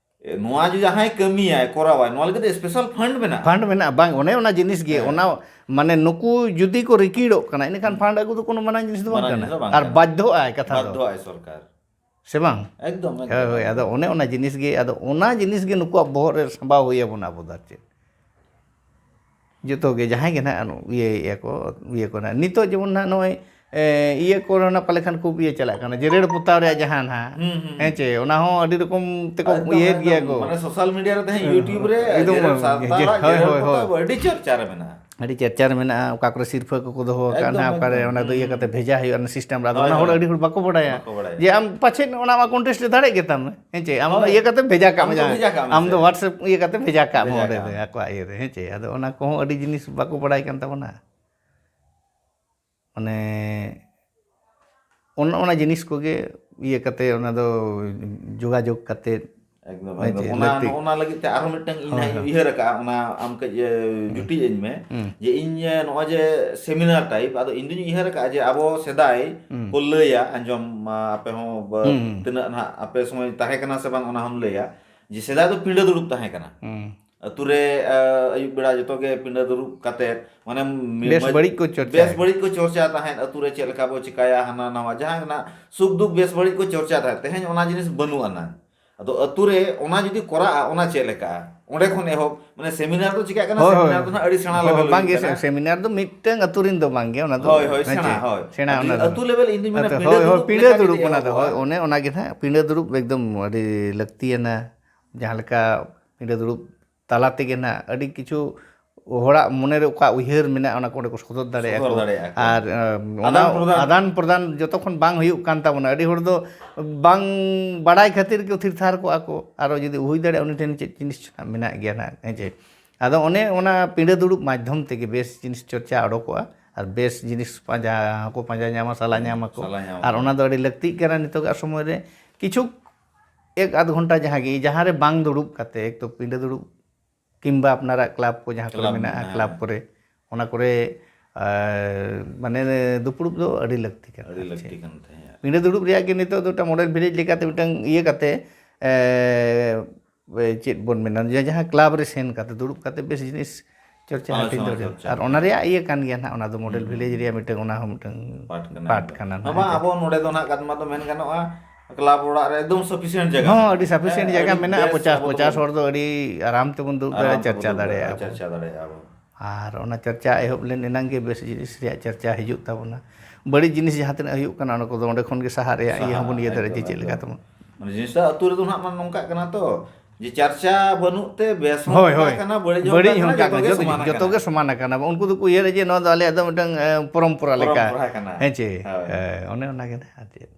ᱮ, ᱱᱚᱣᱟ ᱡᱩᱫᱤ ᱡᱟᱦᱟᱸᱭ ᱠᱟᱹᱢᱤᱭᱟᱭ, ᱠᱚᱨᱟᱣᱟᱭ, ᱱᱚᱣᱟ ᱞᱟᱹᱜᱤᱫ ᱫᱚ special fund ᱢᱮᱱᱟᱜᱼᱟ᱾ Fund ᱢᱮᱱᱟᱜᱼᱟ, ᱵᱟᱝ, ᱚᱱᱮ ᱚᱱᱟ ᱡᱤᱱᱤᱥ ᱜᱮ, ᱦᱮᱸ᱾ ᱚᱱᱟ, ᱢᱟᱱᱮ, ᱱᱩᱠᱩ ᱡᱩᱫᱤ ᱠᱚ ᱨᱤᱠᱤᱲᱚᱜ ᱠᱟᱱᱟ, ᱤᱱᱟᱹᱠᱷᱟᱱ ᱦᱩᱸ᱾ Fund ᱟᱹᱜᱩ ᱫᱚ ᱠᱳᱱᱳ ᱢᱟᱱᱟ ᱡᱤᱱᱤᱥ ᱫᱚ ᱵᱟᱝ ᱢᱟᱱᱟ ᱠᱟᱱᱟ᱾ ᱡᱤᱱᱤᱥ ᱫᱚ ᱵᱟᱝ ᱟᱨ ᱠᱟᱱᱟ᱾ ᱵᱟᱫᱽᱫᱷᱚᱜᱼᱟᱭ ᱠᱟᱛᱷᱟ ᱫᱚ᱾ ᱵᱟᱫᱽᱫᱷᱚᱜᱼᱟᱭ ᱥᱚᱨᱠᱟᱨ᱾ ᱥᱮ ᱵᱟᱝ? ᱮᱠᱫᱚᱢ, ᱮᱠᱫᱚᱢ, ᱦᱳᱭ, ᱦᱳᱭ, ᱮᱠᱫᱚᱢ᱾ ᱟᱫᱚ ᱚᱱᱮ ᱚᱱᱟ ᱡᱤᱱᱤᱥ ᱜᱮ, ᱟᱫᱚ ᱚᱱᱟ ᱡᱤᱱᱤᱥ ᱜᱮ ᱱᱩᱠᱩᱣᱟᱜ ᱵᱚᱦᱚᱜ ᱨᱮ ᱥᱟᱸᱵᱟᱣ ᱦᱩᱭ ᱟᱵᱚᱱᱟ ᱟᱵᱚ ᱫᱚ, ᱟᱨ ᱪᱮᱫ? ᱡᱚᱛᱚ ᱜᱮ ᱡᱟᱦᱟᱸᱭ ᱜᱮ ᱱᱟᱦᱟᱜ ᱤᱭᱟᱹᱭᱮᱫᱼᱟ ᱠᱚ, ᱤᱭᱟᱹ ᱠᱚ ᱱᱟᱦᱟᱜ ᱱᱤᱛᱚᱜ ᱡᱮᱢᱚᱱ ᱱᱟᱦᱟᱜ ᱱᱚᱜᱼᱚᱭ ᱮ, ᱤᱭᱟᱹ ᱠᱚᱨᱮᱱᱟᱜ ᱯᱟᱞᱮ ᱠᱷᱟᱱ ᱠᱷᱩᱵ ᱤᱭᱟᱹ ᱪᱟᱞᱟᱜ ᱠᱟᱱᱟ, ᱡᱮᱨᱮᱲ ᱯᱚᱛᱟᱣ ᱨᱮᱭᱟᱜ ᱡᱟᱦᱟᱸ ᱱᱟᱦᱟᱜ, ᱦᱩᱸ, ᱦᱩᱸ, ᱦᱮᱸ ᱪᱮ, ᱚᱱᱟ ᱦᱚᱸ ᱟᱹᱰᱤ ᱨᱚᱠᱚᱢ ᱛᱮᱠᱚ ᱮᱠᱫᱚᱢ, ᱤᱭᱟᱹᱭᱮᱫ ᱜᱮᱭᱟ ᱮᱠᱫᱚᱢ᱾ ᱠᱚ᱾ ᱢᱟᱱᱮ ᱥᱳᱥᱟᱞ ᱢᱤᱰᱤᱭᱟ ᱨᱮ ᱛᱮᱦᱮᱧ ᱮ, YouTube ᱨᱮ ᱮᱠᱫᱚᱢ, ᱡᱮᱨᱮᱲ ᱥᱟᱱᱛᱟᱲᱟᱜ ᱦᱳᱭ, ᱡᱮᱨᱮᱲ ᱦᱳᱭ, ᱯᱚᱛᱟᱣ ᱦᱳᱭ᱾ ᱟᱹᱰᱤ ᱪᱚᱨᱪᱟ ᱨᱮ ᱢᱮᱱᱟᱜᱼᱟ᱾ ᱟᱹᱰᱤ ᱪᱚᱨᱪᱟ ᱨᱮ ᱢᱮᱱᱟᱜᱼᱟ, ᱚᱠᱟ ᱠᱚᱨᱮ ᱥᱤᱨᱯᱷᱟᱹ ᱠᱚᱠᱚ ᱫᱚᱦᱚ ᱟᱠᱟᱫ ᱮᱠᱫᱚᱢ, ᱱᱟᱦᱟᱜ, ᱚᱠᱟᱨᱮ ᱮᱠᱫᱚᱢ, ᱚᱱᱟ ᱫᱚ ᱤᱭᱟᱹ ᱦᱩᱸ᱾ ᱠᱟᱛᱮ ᱵᱷᱮᱡᱟ ᱦᱩᱭᱩᱜᱼᱟ, ᱚᱱᱟ ᱥᱤᱥᱴᱮᱢ ᱨᱮ᱾ ᱟᱫᱚ ᱦᱳᱭ, ᱚᱱᱟ ᱦᱚᱲ ᱦᱳᱭ᱾ ᱟᱹᱰᱤ ᱦᱚᱲ ᱵᱟᱠᱚ ᱵᱟᱲᱟᱭᱟ᱾ ᱵᱟᱠᱚ ᱵᱟᱲᱟᱭᱟ᱾ ᱡᱮ ᱟᱢ ᱯᱟᱪᱷᱮᱫ ᱚᱱᱟ ᱟᱢᱟᱜ ᱠᱚᱱᱴᱮᱥᱴ ᱨᱮ ᱫᱟᱲᱮᱜ ᱜᱮᱛᱟᱢ, ᱦᱮᱸ ᱪᱮ, ᱟᱢ ᱫᱚ ᱦᱳᱭ᱾ ᱤᱭᱟᱹ ᱠᱟᱛᱮ ᱵᱷᱮᱡᱟ ᱠᱟᱜ ᱟᱢ ᱢᱮ ᱫᱚ ᱡᱟᱦᱟᱸ᱾ WhatsApp ᱤᱭᱟᱹ ᱠᱟᱛᱮ ᱵᱷᱮᱡᱟ ᱠᱟᱜ ᱢᱮ ᱵᱷᱮᱡᱟ ᱚᱸᱰᱮ ᱠᱟᱜ ᱫᱚ, ᱢᱮ᱾ ᱟᱠᱚᱣᱟᱜ ᱤᱭᱟᱹ ᱨᱮ, ᱦᱮᱸ ᱪᱮ᱾ ᱟᱫᱚ ᱚᱱᱟ ᱠᱚᱦᱚᱸ ᱟᱹᱰᱤ ᱡᱤᱱᱤᱥ ᱵᱟᱠᱚ ᱵᱟᱲᱟᱭ ᱠᱟᱱ ᱛᱟᱵᱚᱱᱟ᱾ ᱢᱟᱱᱮ ᱚᱱ-, ᱚᱱᱟ ᱡᱤᱱᱤᱥ ᱠᱚᱜᱮ ᱤᱭᱟᱹ ᱠᱟᱛᱮ, ᱚᱱᱟ ᱫᱚ ᱡᱳᱜᱟᱡᱳᱜᱽ ᱠᱟᱛᱮ᱾ ᱮᱠᱫᱚᱢ, ᱦᱳᱭ ᱮᱠᱫᱚᱢ᱾ ᱪᱮ, ᱚᱱᱟ, ᱞᱟᱹᱠᱛᱤ᱾ ᱱᱚᱜᱼᱚ ᱱᱟ ᱞᱟᱹᱜᱤᱫ ᱛᱮ ᱟᱨᱦᱚᱸ ᱢᱤᱫᱴᱟᱝ ᱤᱧ ᱦᱳᱭ, ᱱᱟᱦᱟᱜ ᱤᱧ ᱦᱳᱭ᱾ ᱩᱭᱦᱟᱹᱨ ᱟᱠᱟᱫᱼᱟ, ᱚᱱᱟ ᱟᱢ ᱠᱟᱹᱡ, ᱮ, ᱦᱩᱸ᱾ ᱡᱩᱴᱤᱡ ᱟᱹᱧ ᱢᱮ᱾ ᱦᱩᱸ᱾ ᱡᱮ ᱤᱧ, ᱮ, ᱱᱚᱜᱼᱚᱭ ᱡᱮ ᱥᱮᱢᱤᱱᱟᱨ ᱴᱟᱭᱤᱯ, ᱟᱫᱚ ᱤᱧ ᱫᱩᱧ ᱩᱭᱦᱟᱹᱨ ᱟᱠᱟᱫᱼᱟ ᱡᱮ ᱟᱵᱚ ᱥᱮᱫᱟᱭ ᱦᱩᱸ᱾ ᱠᱚ ᱞᱟᱹᱭᱟ, ᱟᱸᱡᱚᱢ, ᱟ, ᱟᱯᱮ ᱦᱚᱸ ᱵᱟ-, ᱦᱩᱸ, ᱦᱩᱸ᱾ ᱛᱤᱱᱟᱹᱜ ᱱᱟᱦᱟᱜ ᱟᱯᱮ ᱥᱚᱢᱚᱭ ᱛᱟᱦᱮᱸ ᱠᱟᱱᱟ ᱥᱮ ᱵᱟᱝ, ᱚᱱᱟ ᱦᱚᱸᱢ ᱞᱟᱹᱭᱟ, ᱡᱮ ᱥᱮᱫᱟᱭ ᱫᱚ ᱯᱤᱸᱰᱟᱹ ᱫᱩᱲᱩᱵ ᱛᱟᱦᱮᱸ ᱠᱟᱱᱟ᱾ ᱦᱩᱸ᱾ ᱟᱹᱛᱩ ᱨᱮ, ᱟ, ᱟᱹᱭᱩᱵ ᱵᱮᱲᱟ ᱡᱚᱛᱚ ᱜᱮ ᱯᱤᱸᱰᱟᱹ ᱫᱩᱲᱩᱵ ᱠᱟᱛᱮ, ᱢᱟᱱᱮ, ᱢᱤ-, ᱵᱮᱥ ᱢᱟᱹᱡ-, ᱵᱟᱹᱲᱤᱡ ᱠᱚ ᱪᱚᱨᱪᱟᱭᱟ᱾ ᱵᱮᱥ ᱵᱟᱹᱲᱤᱡ ᱠᱚ ᱪᱚᱨᱪᱟ ᱛᱟᱦᱮᱸᱫ, ᱟᱹᱛᱩ ᱨᱮ ᱪᱮᱫ ᱞᱮᱠᱟ ᱵᱚ ᱪᱤᱠᱟᱭᱟ, ᱦᱟᱱᱟ ᱱᱟᱣᱟ, ᱡᱟᱦᱟᱸ ᱨᱮᱱᱟᱜ ᱥᱩᱠ ᱫᱩᱠ ᱵᱮᱥ ᱵᱟᱹᱲᱤᱡ ᱠᱚ ᱪᱚᱨᱪᱟ ᱛᱟᱦᱮᱸᱫ᱾ ᱛᱮᱦᱮᱧ ᱚᱱᱟ ᱡᱤᱱᱤᱥ ᱵᱟᱹᱱᱩᱜ ᱟᱱᱟ᱾ ᱟᱫᱚ ᱟᱹᱛᱩ ᱨᱮ ᱚᱱᱟ ᱡᱩᱫᱤ ᱠᱚᱨᱟᱜᱼᱟ, ᱚᱱᱟ ᱪᱮᱫ ᱞᱮᱠᱟᱜᱼᱟ? ᱚᱸᱰᱮ ᱠᱷᱚᱱ ᱮᱦᱚᱵ, ᱢᱟᱱᱮ, ᱥᱮᱢᱤᱱᱟᱨ ᱫᱚ ᱪᱤᱠᱟᱹᱜ ᱠᱟᱱᱟ? ᱦᱳᱭ, ᱦᱳᱭ᱾ ᱥᱮᱢᱤᱱᱟᱨ ᱫᱚ ᱱᱟᱜ ᱟᱹᱰᱤ ᱥᱮᱬᱟ ᱦᱳᱭ, ᱞᱮᱵᱮᱞ ᱵᱟᱝ ᱦᱩᱭᱩᱜ ᱜᱮ, ᱠᱟᱱᱟ᱾ ᱥᱮ-, ᱥᱮᱢᱤᱱᱟᱨ ᱫᱚ ᱢᱤᱫᱴᱟᱝ ᱟᱹᱛᱩ ᱨᱮᱱ ᱫᱚ ᱵᱟᱝ ᱜᱮ, ᱚᱱᱟ ᱫᱚ, ᱦᱳᱭ, ᱦᱳᱭ, ᱦᱮᱸ ᱥᱮᱬᱟ, ᱪᱮ? ᱦᱳᱭ᱾ ᱥᱮᱬᱟ ᱟᱹᱛᱩ, ᱚᱱᱟ ᱫᱚ᱾ ᱟᱹᱛᱩ ᱞᱮᱵᱮᱞ ᱤᱧ ᱫᱩᱧ ᱢᱮᱱᱟ, ᱟᱹᱛᱩ, ᱯᱤᱸᱰᱟᱹ ᱦᱳᱭ, ᱦᱳᱭ, ᱫᱩᱲᱩᱵ ᱯᱤᱸᱰᱟᱹ ᱞᱮᱠᱟ ᱫᱩᱲᱩᱵ ᱡᱩᱫᱤ ᱚᱱᱟ ᱫᱚ, ᱦᱳᱭ, ᱮᱦᱚᱵᱚᱜᱼᱟ᱾ ᱚᱱᱮ ᱚᱱᱟ ᱜᱮ ᱱᱟᱜ, ᱯᱤᱸᱰᱟᱹ ᱫᱩᱲᱩᱵ ᱮᱠᱫᱚᱢ ᱟᱹᱰᱤ ᱞᱟᱹᱠᱛᱤᱭᱟᱱᱟ, ᱡᱟᱦᱟᱸ ᱞᱮᱠᱟ ᱯᱤᱸᱰᱟᱹ ᱫᱩᱲᱩᱵ ᱛᱟᱞᱟ ᱛᱮᱜᱮ ᱱᱟᱜ ᱟᱹᱰᱤ ᱠᱤᱪᱷᱩ ᱦᱚᱲᱟᱜ ᱢᱚᱱᱮ ᱨᱮ ᱚᱠᱟ ᱩᱭᱦᱟᱹᱨ ᱢᱮᱱᱟᱜᱼᱟ, ᱚᱱᱟ ᱠᱚ ᱚᱸᱰᱮ ᱠᱚ ᱥᱚᱫᱚᱨ ᱫᱟᱲᱮᱭᱟᱜᱼᱟ ᱥᱚᱫᱚᱨ ᱠᱚ᱾ ᱫᱟᱲᱮᱭᱟᱜᱼᱟ ᱠᱚ᱾ ᱟᱨ, ᱮ, ᱚᱱᱟ ᱟᱫᱟᱱ ᱯᱨᱚᱫᱟᱱ᱾ ᱟᱫᱟᱱ ᱯᱨᱚᱫᱟᱱ ᱡᱚᱛᱚ ᱠᱷᱚᱱ ᱵᱟᱝ ᱦᱩᱭᱩᱜ ᱠᱟᱱ ᱛᱟᱵᱚᱱᱟ, ᱟᱹᱰᱤ ᱦᱚᱲ ᱫᱚ ᱵᱟᱝ ᱵᱟᱲᱟᱭ ᱠᱷᱟᱹᱛᱤᱨ ᱜᱮ ᱛᱷᱤᱨ ᱛᱷᱟᱨ ᱠᱚᱜᱼᱟ ᱠᱚ᱾ ᱟᱨᱚ ᱡᱩᱫᱤ ᱦᱩᱭ ᱫᱟᱲᱮᱭᱟᱜᱼᱟ, ᱩᱱᱤ ᱴᱷᱮᱱ ᱪᱮᱫ ᱡᱤᱱᱤᱥ ᱢᱮᱱᱟᱜ ᱜᱮᱭᱟ ᱱᱟᱜ, ᱦᱮᱸ ᱪᱮ? ᱟᱫᱚ ᱚᱱᱮ ᱚᱱᱟ ᱯᱤᱸᱰᱟᱹ ᱫᱩᱲᱩᱵ ᱢᱟᱫᱽᱫᱷᱚᱢ ᱛᱮᱜᱮ ᱵᱮᱥ ᱡᱤᱱᱤᱥ ᱪᱚᱨᱪᱟ ᱚᱰᱚᱠᱚᱜᱼᱟ, ᱟᱨ ᱵᱮᱥ ᱡᱤᱱᱤᱥ ᱯᱟᱸᱡᱟ ᱦᱚᱸᱠᱚ ᱯᱟᱸᱡᱟ ᱧᱟᱢᱟ, ᱥᱟᱞᱟ ᱧᱟᱢᱟ ᱠᱚ᱾ ᱥᱟᱞᱟ ᱧᱟᱢᱟ ᱟᱨ ᱠᱚ᱾ ᱚᱱᱟ ᱫᱚ ᱟᱹᱰᱤ ᱞᱟᱹᱠᱛᱤᱜ ᱠᱟᱱᱟ ᱱᱤᱛᱚᱜᱟᱜ ᱥᱚᱢᱚᱭ ᱨᱮ᱾ ᱠᱤᱪᱷᱩ ᱮᱠ ᱟᱫᱷ ᱜᱷᱚᱱᱴᱟ ᱡᱟᱦᱟᱸ ᱜᱮ, ᱡᱟᱦᱟᱸ ᱨᱮ ᱵᱟᱝ ᱫᱩᱲᱩᱵ ᱠᱟᱛᱮ, ᱮᱠ ᱛᱚ ᱯᱤᱸᱰᱟᱹ ᱫᱩᱲᱩᱵ ᱠᱤᱝᱵᱟ ᱟᱯᱱᱟᱨᱟᱜ ᱠᱞᱟᱵᱽ ᱠᱚ ᱡᱟᱦᱟᱸ ᱠᱚᱨᱮ ᱠᱞᱟᱵᱽ ᱢᱮᱱᱟᱜᱼᱟ, ᱢᱮᱱᱟᱜᱼᱟ᱾ ᱠᱞᱟᱵᱽ ᱠᱚᱨᱮ, ᱚᱱᱟ ᱠᱚᱨᱮ, ᱟᱨ, ᱢᱟᱱᱮ, ᱫᱩᱯᱲᱩᱵ ᱫᱚ ᱟᱹᱰᱤ ᱞᱟᱹᱠᱛᱤ ᱠᱟᱱᱟ᱾ ᱟᱹᱰᱤ ᱟᱨ ᱞᱟᱹᱠᱛᱤ ᱪᱮᱫ? ᱠᱟᱱ ᱛᱟᱦᱮᱸᱫ᱾ ᱯᱤᱸᱰᱟᱹ ᱫᱩᱲᱩᱵ ᱨᱮᱭᱟᱜ ᱜᱮ ᱱᱤᱛᱚᱜ ᱫᱚ ᱢᱤᱫᱴᱟᱝ ᱢᱚᱰᱮᱞ ᱵᱷᱤᱞᱮᱡᱽ ᱞᱮᱠᱟᱛᱮ ᱢᱤᱫᱴᱟᱝ ᱤᱭᱟᱹ ᱠᱟᱛᱮ, ᱮ, ᱮ, ᱪᱮᱫ ᱵᱚᱱ ᱢᱮᱱᱟ, ᱡᱮ ᱡᱟᱦᱟᱸ ᱠᱞᱟᱵᱽ ᱨᱮ ᱥᱮᱱ ᱠᱟᱛᱮ, ᱫᱩᱲᱩᱵ ᱠᱟᱛᱮ ᱵᱮᱥ ᱡᱤᱱᱤᱥ ᱪᱚᱨᱪᱟ ᱦᱟᱹᱴᱤᱧ ᱟᱞᱳᱪᱚᱱᱟ ᱫᱚ ᱟᱹᱰᱤ, ᱪᱚᱨᱪᱟ ᱟᱨ ᱠᱟᱱᱟ᱾ ᱚᱱᱟ ᱨᱮᱭᱟᱜ ᱤᱭᱟᱹ ᱠᱟᱱ ᱜᱮᱭᱟ ᱱᱟᱦᱟᱜ, ᱚᱱᱟ ᱫᱚ ᱢᱚᱰᱮᱞ ᱦᱩᱸ, ᱵᱷᱤᱞᱮᱡᱽ ᱦᱩᱸ᱾ ᱨᱮᱭᱟᱜ ᱢᱤᱫᱴᱟᱝ, ᱚᱱᱟ ᱦᱚᱸ ᱢᱤᱫᱴᱟᱝ ᱯᱟᱨᱴ ᱠᱟᱱᱟ ᱯᱟᱨᱴ ᱱᱟᱦᱟᱜ᱾ ᱠᱟᱱᱟ ᱱᱟᱦᱟᱜ, ᱵᱟᱝ, ᱦᱮᱸ ᱪᱮ? ᱟᱵᱚ ᱱᱚᱰᱮ ᱫᱚ ᱱᱟᱦᱟᱜ ᱠᱟᱛᱷᱟ ᱫᱚ ᱢᱮᱱ ᱜᱟᱱᱚᱜᱼᱟ, ᱠᱞᱟᱵᱽ ᱚᱲᱟᱜ ᱨᱮ ᱮᱠᱫᱚᱢ sufficient ᱡᱟᱭᱜᱟ ᱦᱚᱸ, ᱢᱮᱱᱟᱜᱼᱟ᱾ ᱟᱹᱰᱤ sufficient ᱦᱮᱸ, ᱡᱟᱭᱜᱟ ᱟᱹᱰᱤ ᱢᱮᱱᱟᱜᱼᱟ, ᱵᱮᱥ ᱯᱚᱪᱟᱥ, ᱟᱵᱚ ᱯᱚᱪᱟᱥ ᱫᱚᱵᱚᱱ ᱦᱚᱲ ᱫᱚ ᱟᱹᱰᱤ ᱟᱨᱟᱢ ᱛᱮᱵᱚᱱ ᱫᱩᱲᱩᱵ ᱟᱨᱟᱢ ᱫᱟᱲᱮᱭᱟᱜᱼᱟ, ᱛᱮᱵᱚᱱ ᱪᱚᱨᱪᱟ ᱫᱩᱲᱩᱵ ᱫᱟᱲᱮᱭᱟᱜᱼᱟ ᱫᱟᱲᱮᱭᱟᱜᱼᱟ, ᱵᱚᱱ᱾ ᱪᱚᱨᱪᱟ ᱫᱟᱲᱮᱭᱟᱜᱼᱟ ᱵᱚᱱ᱾ ᱟᱨ ᱚᱱᱟ ᱪᱟᱨᱪᱟ ᱮᱦᱚᱵ ᱞᱮᱱ ᱮᱱᱟᱝ ᱜᱮ ᱵᱮᱥ ᱡᱤᱱᱤᱥ ᱨᱮᱭᱟᱜ ᱪᱟᱨᱪᱟ ᱦᱤᱡᱩᱜ ᱛᱟᱵᱚᱱᱟ᱾ ᱵᱟᱹᱲᱤᱡ ᱡᱤᱱᱤᱥ ᱡᱟᱦᱟᱸ ᱛᱤᱱᱟᱹᱜ ᱦᱩᱭᱩᱜ ᱠᱟᱱᱟ, ᱚᱱᱟ ᱠᱚᱫᱚ ᱚᱸᱰᱮ ᱠᱷᱚᱱ ᱜᱮ ᱥᱟᱦᱟᱜ ᱨᱮᱭᱟᱜ ᱤᱭᱟᱹ ᱦᱚᱸᱵᱚᱱ ᱤᱭᱟᱹ ᱫᱟᱲᱮᱭᱟᱜᱼᱟ ᱡᱮ ᱪᱮᱫ ᱞᱮᱠᱟ ᱛᱮᱵᱚᱱ᱾ ᱢᱟᱱᱮ ᱡᱤᱱᱤᱥᱴᱟ ᱟᱹᱛᱩ ᱨᱮᱫᱚ ᱱᱟᱦᱟᱜ ᱢᱟ ᱱᱚᱝᱠᱟᱜ ᱠᱟᱱᱟ ᱛᱚ, ᱡᱮ ᱪᱟᱨᱪᱟ ᱵᱟᱹᱱᱩᱜ ᱛᱮ ᱵᱮᱥ ᱦᱚᱸ ᱦᱳᱭ, ᱚᱱᱠᱟ ᱦᱳᱭ᱾ ᱠᱟᱱᱟ, ᱵᱟᱹᱲᱤᱡ ᱦᱚᱸ ᱵᱟᱹᱲᱤᱡ ᱚᱱᱠᱟ ᱦᱚᱸ ᱠᱟᱱᱟ, ᱚᱱᱠᱟ ᱡᱚᱛᱚ ᱜᱮ ᱡᱚᱛᱚ, ᱥᱚᱢᱟᱱ ᱡᱚᱛᱚ ᱟᱠᱟᱱᱟ᱾ ᱜᱮ ᱥᱚᱢᱟᱱ ᱟᱠᱟᱱᱟ᱾ ᱩᱱᱠᱩ ᱫᱚᱠᱚ ᱩᱭᱦᱟᱹᱨᱟ ᱡᱮ ᱱᱚᱣᱟ ᱫᱚ ᱟᱞᱮᱭᱟᱜ ᱫᱚ ᱢᱤᱫᱴᱟᱝ, ᱮ, ᱯᱚᱨᱚᱢᱯᱚᱨᱟ ᱞᱮᱠᱟ᱾ ᱯᱚᱨᱚᱢᱯᱚᱨᱟ ᱠᱟᱱᱟ᱾ ᱦᱮᱸ ᱪᱮ? ᱦᱳᱭ᱾ ᱦᱮᱸ, ᱚᱱᱮ ᱚᱱᱟ ᱜᱮ ᱱᱟᱦᱟᱜ ᱟᱨ ᱪᱮᱫ᱾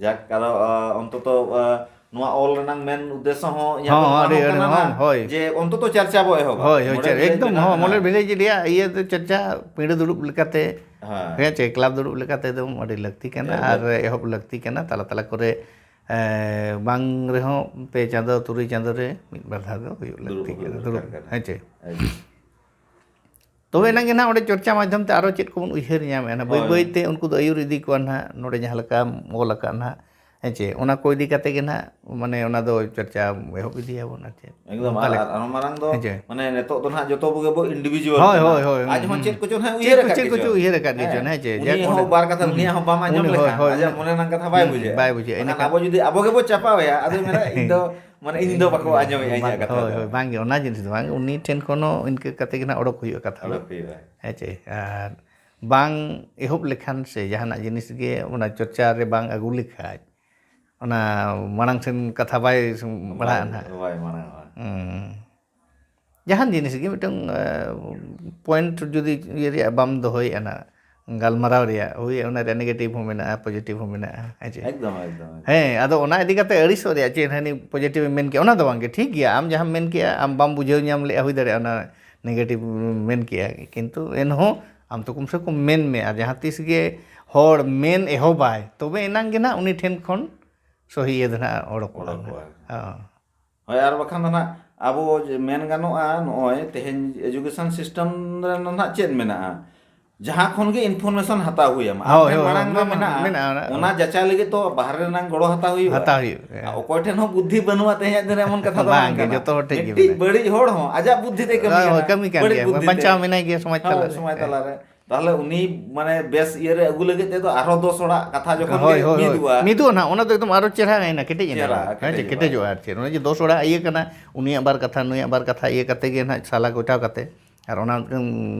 ᱡᱟᱠ, ᱟᱫᱚ, ᱟ, ᱚᱱᱛᱚᱛᱚ, ᱟ, ᱱᱚᱣᱟ ᱚᱞ ᱨᱮᱱᱟᱝ ᱢᱮᱱ ᱩᱫᱽᱫᱮᱥᱥᱚ ᱦᱚᱸ ᱤᱧᱟᱹᱜ ᱦᱚᱸ, ᱫᱚ ᱱᱚᱣᱟ ᱟᱹᱰᱤ, ᱦᱚᱸ ᱟᱹᱰᱤ, ᱠᱟᱱᱟ ᱦᱚᱸ, ᱱᱟᱦᱟᱜ ᱦᱳᱭ᱾ ᱡᱮ ᱚᱱᱛᱚᱛᱚ ᱪᱟᱨᱪᱟ ᱵᱚ ᱮᱦᱚᱵᱟ᱾ ᱦᱳᱭ, ᱦᱳᱭ, ᱢᱚᱬᱮ ᱪᱟᱨ-, ᱜᱚᱴᱮᱡ ᱮᱠᱫᱚᱢ, ᱵᱮᱱᱟᱣ ᱦᱚᱸ, ᱠᱟᱱᱟ᱾ ᱢᱚᱬᱮ ᱵᱷᱤᱞᱮᱡᱽ ᱨᱮᱭᱟᱜ ᱤᱭᱟᱹ ᱫᱚ ᱪᱟᱨᱪᱟ ᱯᱤᱸᱰᱟᱹ ᱫᱩᱲᱩᱵ ᱞᱮᱠᱟᱛᱮ, ᱦᱮᱸ᱾ ᱦᱮᱸ ᱪᱮ, ᱠᱞᱟᱵᱽ ᱫᱩᱲᱩᱵ ᱞᱮᱠᱟᱛᱮ ᱮᱠᱫᱚᱢ ᱟᱹᱰᱤ ᱞᱟᱹᱠᱛᱤ ᱠᱟᱱᱟ᱾ ᱦᱮᱸ, ᱟᱨ ᱞᱟᱹᱠᱛᱤ᱾ ᱮᱦᱚᱵ ᱞᱟᱹᱠᱛᱤ ᱠᱟᱱᱟ, ᱛᱟᱞᱟ ᱛᱟᱞᱟ ᱠᱚᱨᱮ, ᱮ, ᱵᱟᱝ ᱨᱮᱦᱚᱸ ᱯᱮ ᱪᱟᱸᱫᱚ, ᱛᱩᱨᱩᱭ ᱪᱟᱸᱫᱚ ᱨᱮ ᱢᱤᱫ ᱵᱟᱨ ᱫᱷᱟᱣ ᱫᱚ ᱦᱩᱭᱩᱜ ᱫᱩᱲᱩᱵ ᱞᱟᱹᱠᱛᱤ ᱦᱩᱭᱩᱜ ᱠᱟᱱᱟ᱾ ᱫᱚᱨᱠᱟᱨ ᱫᱩᱲᱩᱵ, ᱠᱟᱱᱟ᱾ ᱦᱮᱸ ᱪᱮ? ᱮᱠᱫᱚᱢ᱾ ᱛᱚᱵᱮ ᱮᱱᱟᱝ ᱜᱮ ᱱᱟᱦᱟᱜ ᱚᱸᱰᱮ ᱪᱚᱨᱪᱟ ᱢᱟᱫᱽᱫᱷᱚᱢ ᱛᱮ ᱟᱨᱚ ᱪᱮᱫ ᱠᱚᱵᱚᱱ ᱩᱭᱦᱟᱹᱨ ᱧᱟᱢᱮᱫᱼᱟ, ᱱᱟᱦᱟᱜ ᱵᱟᱹᱭ ᱦᱳᱭ᱾ ᱵᱟᱹᱭ ᱛᱮ ᱩᱱᱠᱩ ᱫᱚ ᱟᱹᱭᱩᱨ ᱤᱫᱤ ᱠᱚᱣᱟ ᱱᱟᱦᱟᱜ, ᱱᱚᱰᱮ ᱡᱟᱦᱟᱸ ᱞᱮᱠᱟᱢ ᱚᱞ ᱟᱠᱟᱫ ᱱᱟᱦᱟᱜ, ᱦᱮᱸ ᱪᱮ, ᱚᱱᱟ ᱠᱚ ᱤᱫᱤ ᱠᱟᱛᱮ ᱜᱮ ᱱᱟᱦᱟᱜ, ᱢᱟᱱᱮ, ᱚᱱᱟ ᱫᱚ ᱪᱚᱨᱪᱟ ᱮᱦᱚᱵ ᱤᱫᱤᱭᱟᱵᱚᱱ ᱟᱨ ᱪᱮᱫ᱾ ᱮᱠᱫᱚᱢ, ᱱᱚᱝᱠᱟ ᱟᱨ, ᱞᱮᱠᱟ᱾ ᱟᱨ ᱚᱱᱟ ᱢᱟᱨᱟᱝ ᱫᱚ, ᱦᱮᱸ ᱪᱮ᱾ ᱢᱟᱱᱮ, ᱱᱤᱛᱚᱜ ᱫᱚ ᱱᱟᱦᱟᱜ ᱡᱚᱛᱚ ᱠᱚᱜᱮ ᱵᱚ individual ᱦᱳᱭ, ᱠᱟᱱᱟ᱾ ᱦᱳᱭ, ᱦᱳᱭ, ᱟᱡ ᱦᱚᱸ ᱦᱩᱸ᱾ ᱪᱮᱫ ᱠᱚᱪᱚ ᱱᱟᱦᱟᱜ ᱪᱮᱫ ᱩᱭᱦᱟᱹᱨ ᱠᱚ, ᱟᱠᱟᱫ ᱪᱮᱫ ᱠᱚᱪᱚ ᱜᱮᱪᱚ᱾ ᱩᱭᱦᱟᱹᱨ ᱟᱠᱟᱫ ᱜᱮᱪᱚ, ᱦᱮᱸ᱾ ᱦᱮᱸ ᱪᱮ, ᱩᱱᱤ ᱡᱟᱠ ᱦᱚᱸ ᱚᱱᱟ, ᱵᱟᱨ ᱠᱟᱛᱷᱟ, ᱦᱩᱸ᱾ ᱩᱱᱤᱭᱟᱜ ᱦᱚᱸ ᱵᱟᱢ ᱟᱸᱡᱚᱢ ᱩᱱᱤ, ᱦᱳᱭ, ᱞᱮᱠᱷᱟᱱ, ᱦᱳᱭ, ᱟᱡᱟᱜ ᱩᱱᱤ, ᱢᱚᱱᱮ ᱨᱮᱱᱟᱜ ᱠᱟᱛᱷᱟ ᱵᱟᱭ ᱦᱩᱸ, ᱵᱩᱡᱷᱟᱹᱜᱼᱟ᱾ ᱵᱟᱭ ᱵᱩᱡᱷᱟᱹᱜᱼᱟ, ᱵᱟᱠᱷᱟᱱ ᱤᱱᱟᱹᱠᱷᱟᱱ ᱟᱵᱚ ᱡᱩᱫᱤ, ᱟᱵᱚ ᱜᱮᱵᱚ ᱪᱟᱯᱟᱣᱮᱭᱟ, ᱟᱫᱚᱭ ᱢᱮᱱᱟ, "ᱤᱧ ᱫᱚ, ᱢᱟᱱᱮ, ᱤᱧ ᱫᱚ ᱵᱟᱠᱚ ᱟᱸᱡᱚᱢᱮᱫᱼᱟ ᱤᱧᱟᱹᱜ ᱵᱟᱝ, ᱠᱟᱛᱷᱟ ᱦᱳᱭ, ᱫᱚ᱾" ᱦᱳᱭ, ᱵᱟᱝᱜᱮ, ᱚᱱᱟ ᱡᱤᱱᱤᱥ ᱫᱚ ᱵᱟᱝ, ᱩᱱᱤ ᱴᱷᱮᱱ ᱠᱷᱚᱱ ᱦᱚᱸ ᱤᱱᱠᱟᱹ ᱠᱟᱛᱮ ᱜᱮ ᱱᱟᱦᱟᱜ ᱚᱰᱚᱠ ᱦᱩᱭᱩᱜᱼᱟ ᱠᱟᱛᱷᱟ ᱫᱚ᱾ ᱚᱰᱚᱠ ᱦᱩᱭᱩᱜᱼᱟ᱾ ᱦᱮᱸ ᱪᱮ, ᱟᱨ ᱵᱟᱝ ᱮᱦᱚᱵ ᱞᱮᱠᱷᱟᱱ ᱥᱮ ᱡᱟᱦᱟᱱᱟᱜ ᱡᱤᱱᱤᱥ ᱜᱮ ᱚᱱᱟ ᱪᱚᱨᱪᱟ ᱨᱮ ᱵᱟᱝ ᱟᱹᱜᱩ ᱞᱮᱠᱷᱟᱡ, ᱚᱱᱟ ᱢᱟᱲᱟᱝ ᱥᱮᱱ ᱠᱟᱛᱷᱟ ᱵᱟᱭ ᱵᱟᱲᱦᱟᱜᱼᱟ ᱵᱟᱭ, ᱱᱟᱦᱟᱜ᱾ ᱵᱟᱭ ᱢᱟᱲᱟᱝᱚᱜᱼᱟ᱾ ᱦᱩᱸ᱾ ᱡᱟᱦᱟᱱ ᱡᱤᱱᱤᱥ ᱜᱮ ᱢᱤᱫᱴᱟᱝ, ᱮ, point ᱡᱩᱫᱤ ᱤᱭᱟᱹ ᱨᱮᱭᱟᱜ ᱵᱟᱢ ᱫᱚᱦᱚᱭᱮᱫᱼᱟ ᱱᱟᱦᱟᱜ, ᱜᱟᱞᱢᱟᱨᱟᱣ ᱨᱮᱭᱟᱜ, ᱦᱳᱭ, ᱚᱱᱟ ᱨᱮᱭᱟᱜ negative ᱦᱚᱸ ᱢᱮᱱᱟᱜᱼᱟ, positive ᱦᱚᱸ ᱢᱮᱱᱟᱜᱼᱟ, ᱦᱮᱸ ᱪᱮ? ᱮᱠᱫᱚᱢ, ᱮᱠᱫᱚᱢ, ᱮᱠᱫᱚᱢ᱾ ᱦᱮᱸ, ᱟᱫᱚ ᱚᱱᱟ ᱤᱫᱤ ᱠᱟᱛᱮ ᱟᱹᱲᱤᱥᱚᱜ ᱨᱮᱭᱟᱜ ᱪᱮᱫ, ᱦᱟᱹᱱᱤ positive ᱮ ᱢᱮᱱ ᱠᱮᱜᱼᱟ, ᱚᱱᱟ ᱫᱚ ᱵᱟᱝ ᱜᱮ, ᱴᱷᱤᱠ ᱜᱮᱭᱟ, ᱟᱢ ᱡᱟᱦᱟᱸᱢ ᱢᱮᱱ ᱠᱮᱜᱼᱟ, ᱟᱢ ᱵᱟᱢ ᱵᱩᱡᱷᱟᱹᱣ ᱧᱟᱢ ᱞᱮᱜᱼᱟ, ᱦᱩᱭ ᱫᱟᱲᱮᱭᱟᱜᱼᱟ ᱚᱱᱟ negative ᱢᱮᱱ ᱠᱮᱜᱼᱟ, ᱠᱤᱱᱛᱩ ᱮᱱᱦᱚᱸ ᱟᱢ ᱛᱚ ᱠᱚᱢ ᱥᱮ ᱠᱚᱢ ᱢᱮᱱ ᱢᱮ, ᱟᱨ ᱡᱟᱦᱟᱸ ᱛᱤᱥ ᱜᱮ ᱦᱚᱲ ᱢᱮᱱ ᱮᱦᱚᱵᱟᱭ, ᱛᱚᱵᱮ ᱮᱱᱟᱝ ᱜᱮ ᱱᱟᱜ ᱩᱱᱤ ᱴᱷᱮᱱ ᱠᱷᱚᱱ ᱥᱚᱦᱤ ᱤᱭᱟᱹ ᱫᱚ ᱱᱟᱜ ᱚᱰᱚᱠᱚᱜᱼᱟ᱾ ᱚᱰᱚᱠᱚᱜᱼᱟ᱾ ᱦᱚᱸ᱾ ᱦᱳᱭ, ᱟᱨ ᱵᱟᱠᱷᱟᱱ ᱫᱚ ᱱᱟᱜ ᱟᱵᱚ ᱡᱮ ᱢᱮᱱ ᱜᱟᱱᱚᱜᱼᱟ, ᱱᱚᱜᱼᱚᱭ ᱛᱮᱦᱮᱧ education system ᱨᱮ ᱱᱟᱜ ᱪᱮᱫ ᱢᱮᱱᱟᱜᱼᱟ? ᱡᱟᱦᱟᱸ ᱠᱷᱚᱱ ᱜᱮ information ᱦᱟᱛᱟᱣ ᱦᱩᱭ ᱟᱢᱟ᱾ ᱟᱢ ᱦᱳᱭ, ᱴᱷᱮᱱ ᱦᱳᱭ, ᱢᱟᱲᱟᱝ ᱨᱮ ᱢᱮᱱᱟᱜᱼᱟ, ᱢᱮᱱᱟᱜᱼᱟ, ᱢᱮᱱᱟᱜᱼᱟ᱾ ᱚᱱᱟ ᱡᱟᱪᱟᱭ ᱞᱟᱹᱜᱤᱫ ᱛᱚ ᱵᱟᱦᱨᱮ ᱨᱮᱱᱟᱝ ᱜᱚᱲᱚ ᱦᱟᱛᱟᱣ ᱦᱩᱭᱩᱜᱼᱟ᱾ ᱦᱟᱛᱟᱣ ᱦᱩᱭᱩᱜᱼᱟ, ᱦᱮᱸ᱾ ᱟᱨ ᱚᱠᱚᱭ ᱴᱷᱮᱱ ᱦᱚᱸ ᱵᱩᱫᱽᱫᱷᱤ ᱵᱟᱹᱱᱩᱜᱼᱟ, ᱛᱮᱦᱮᱧᱟᱜ ᱫᱤᱱ ᱨᱮ ᱮᱢᱚᱱ ᱠᱟᱛᱷᱟ ᱫᱚ ᱵᱟᱝ ᱵᱟᱝ ᱜᱮ, ᱠᱟᱱᱟ᱾ ᱡᱚᱛᱚ ᱦᱚᱲ ᱴᱷᱮᱡ ᱜᱮ ᱢᱤᱫᱴᱤᱡ ᱢᱮᱱᱟᱜᱼᱟ᱾ ᱵᱟᱹᱲᱤᱡ ᱦᱚᱲ ᱦᱚᱸ ᱟᱡᱟᱜ ᱵᱩᱫᱽᱫᱷᱤ ᱛᱮ ᱠᱟᱹᱢᱤ ᱦᱳᱭ, ᱦᱳᱭ, ᱠᱟᱱᱟ᱾ ᱠᱟᱹᱢᱤ ᱠᱟᱱ ᱵᱟᱹᱲᱤᱡ ᱜᱮᱭᱟ, ᱵᱩᱫᱽᱫᱷᱤ ᱛᱮ᱾ ᱵᱟᱧᱪᱟᱣ ᱢᱮᱱᱟᱭ ᱜᱮᱭᱟ ᱥᱚᱢᱟᱡᱽ ᱦᱳᱭ, ᱛᱟᱞᱟᱨᱮ᱾ ᱥᱚᱢᱟᱡᱽ ᱛᱟᱞᱟᱨᱮ᱾ ᱛᱟᱦᱚᱞᱮ ᱩᱱᱤ ᱢᱟᱱᱮ ᱵᱮᱥ ᱤᱭᱟᱹ ᱨᱮ ᱟᱹᱜᱩ ᱞᱟᱹᱜᱤᱫ ᱛᱮᱫᱚ ᱟᱨᱦᱚᱸ ᱫᱚᱥ ᱦᱚᱲᱟᱜ ᱠᱟᱛᱷᱟ ᱡᱚᱠᱷᱚᱱ ᱦᱳᱭ, ᱜᱮ ᱦᱳᱭ, ᱦᱳᱭ᱾ ᱢᱤᱫᱚᱜᱼᱟ᱾ ᱢᱤᱫᱚᱜᱼᱟ ᱱᱟᱦᱟᱜ, ᱚᱱᱟ ᱫᱚ ᱮᱠᱫᱚᱢ ᱟᱨᱚ ᱪᱮᱦᱨᱟ ᱮᱱᱟ, ᱠᱮᱴᱮᱡ ᱮᱱᱟ᱾ ᱪᱮᱦᱨᱟ, ᱦᱮᱸ ᱪᱮ, ᱠᱮᱴᱮᱡᱚᱜᱼᱟ᱾ ᱠᱮᱴᱮᱡᱚᱜᱼᱟ ᱟᱨ ᱪᱮᱫ᱾ ᱚᱱᱟ ᱡᱮ ᱫᱚᱥ ᱦᱚᱲᱟᱜ ᱤᱭᱟᱹ ᱠᱟᱱᱟ, ᱩᱱᱤᱭᱟᱜ ᱵᱟᱨ ᱠᱟᱛᱷᱟ, ᱱᱩᱭᱟᱜ ᱵᱟᱨ ᱠᱟᱛᱷᱟ ᱤᱭᱟᱹ ᱠᱟᱛᱮ ᱜᱮ ᱱᱟᱦᱟᱜ ᱥᱟᱞᱟ ᱜᱚᱴᱟᱣ ᱠᱟᱛᱮ ᱟᱨ ᱚᱱᱟ ᱢᱤᱫᱴᱟᱝ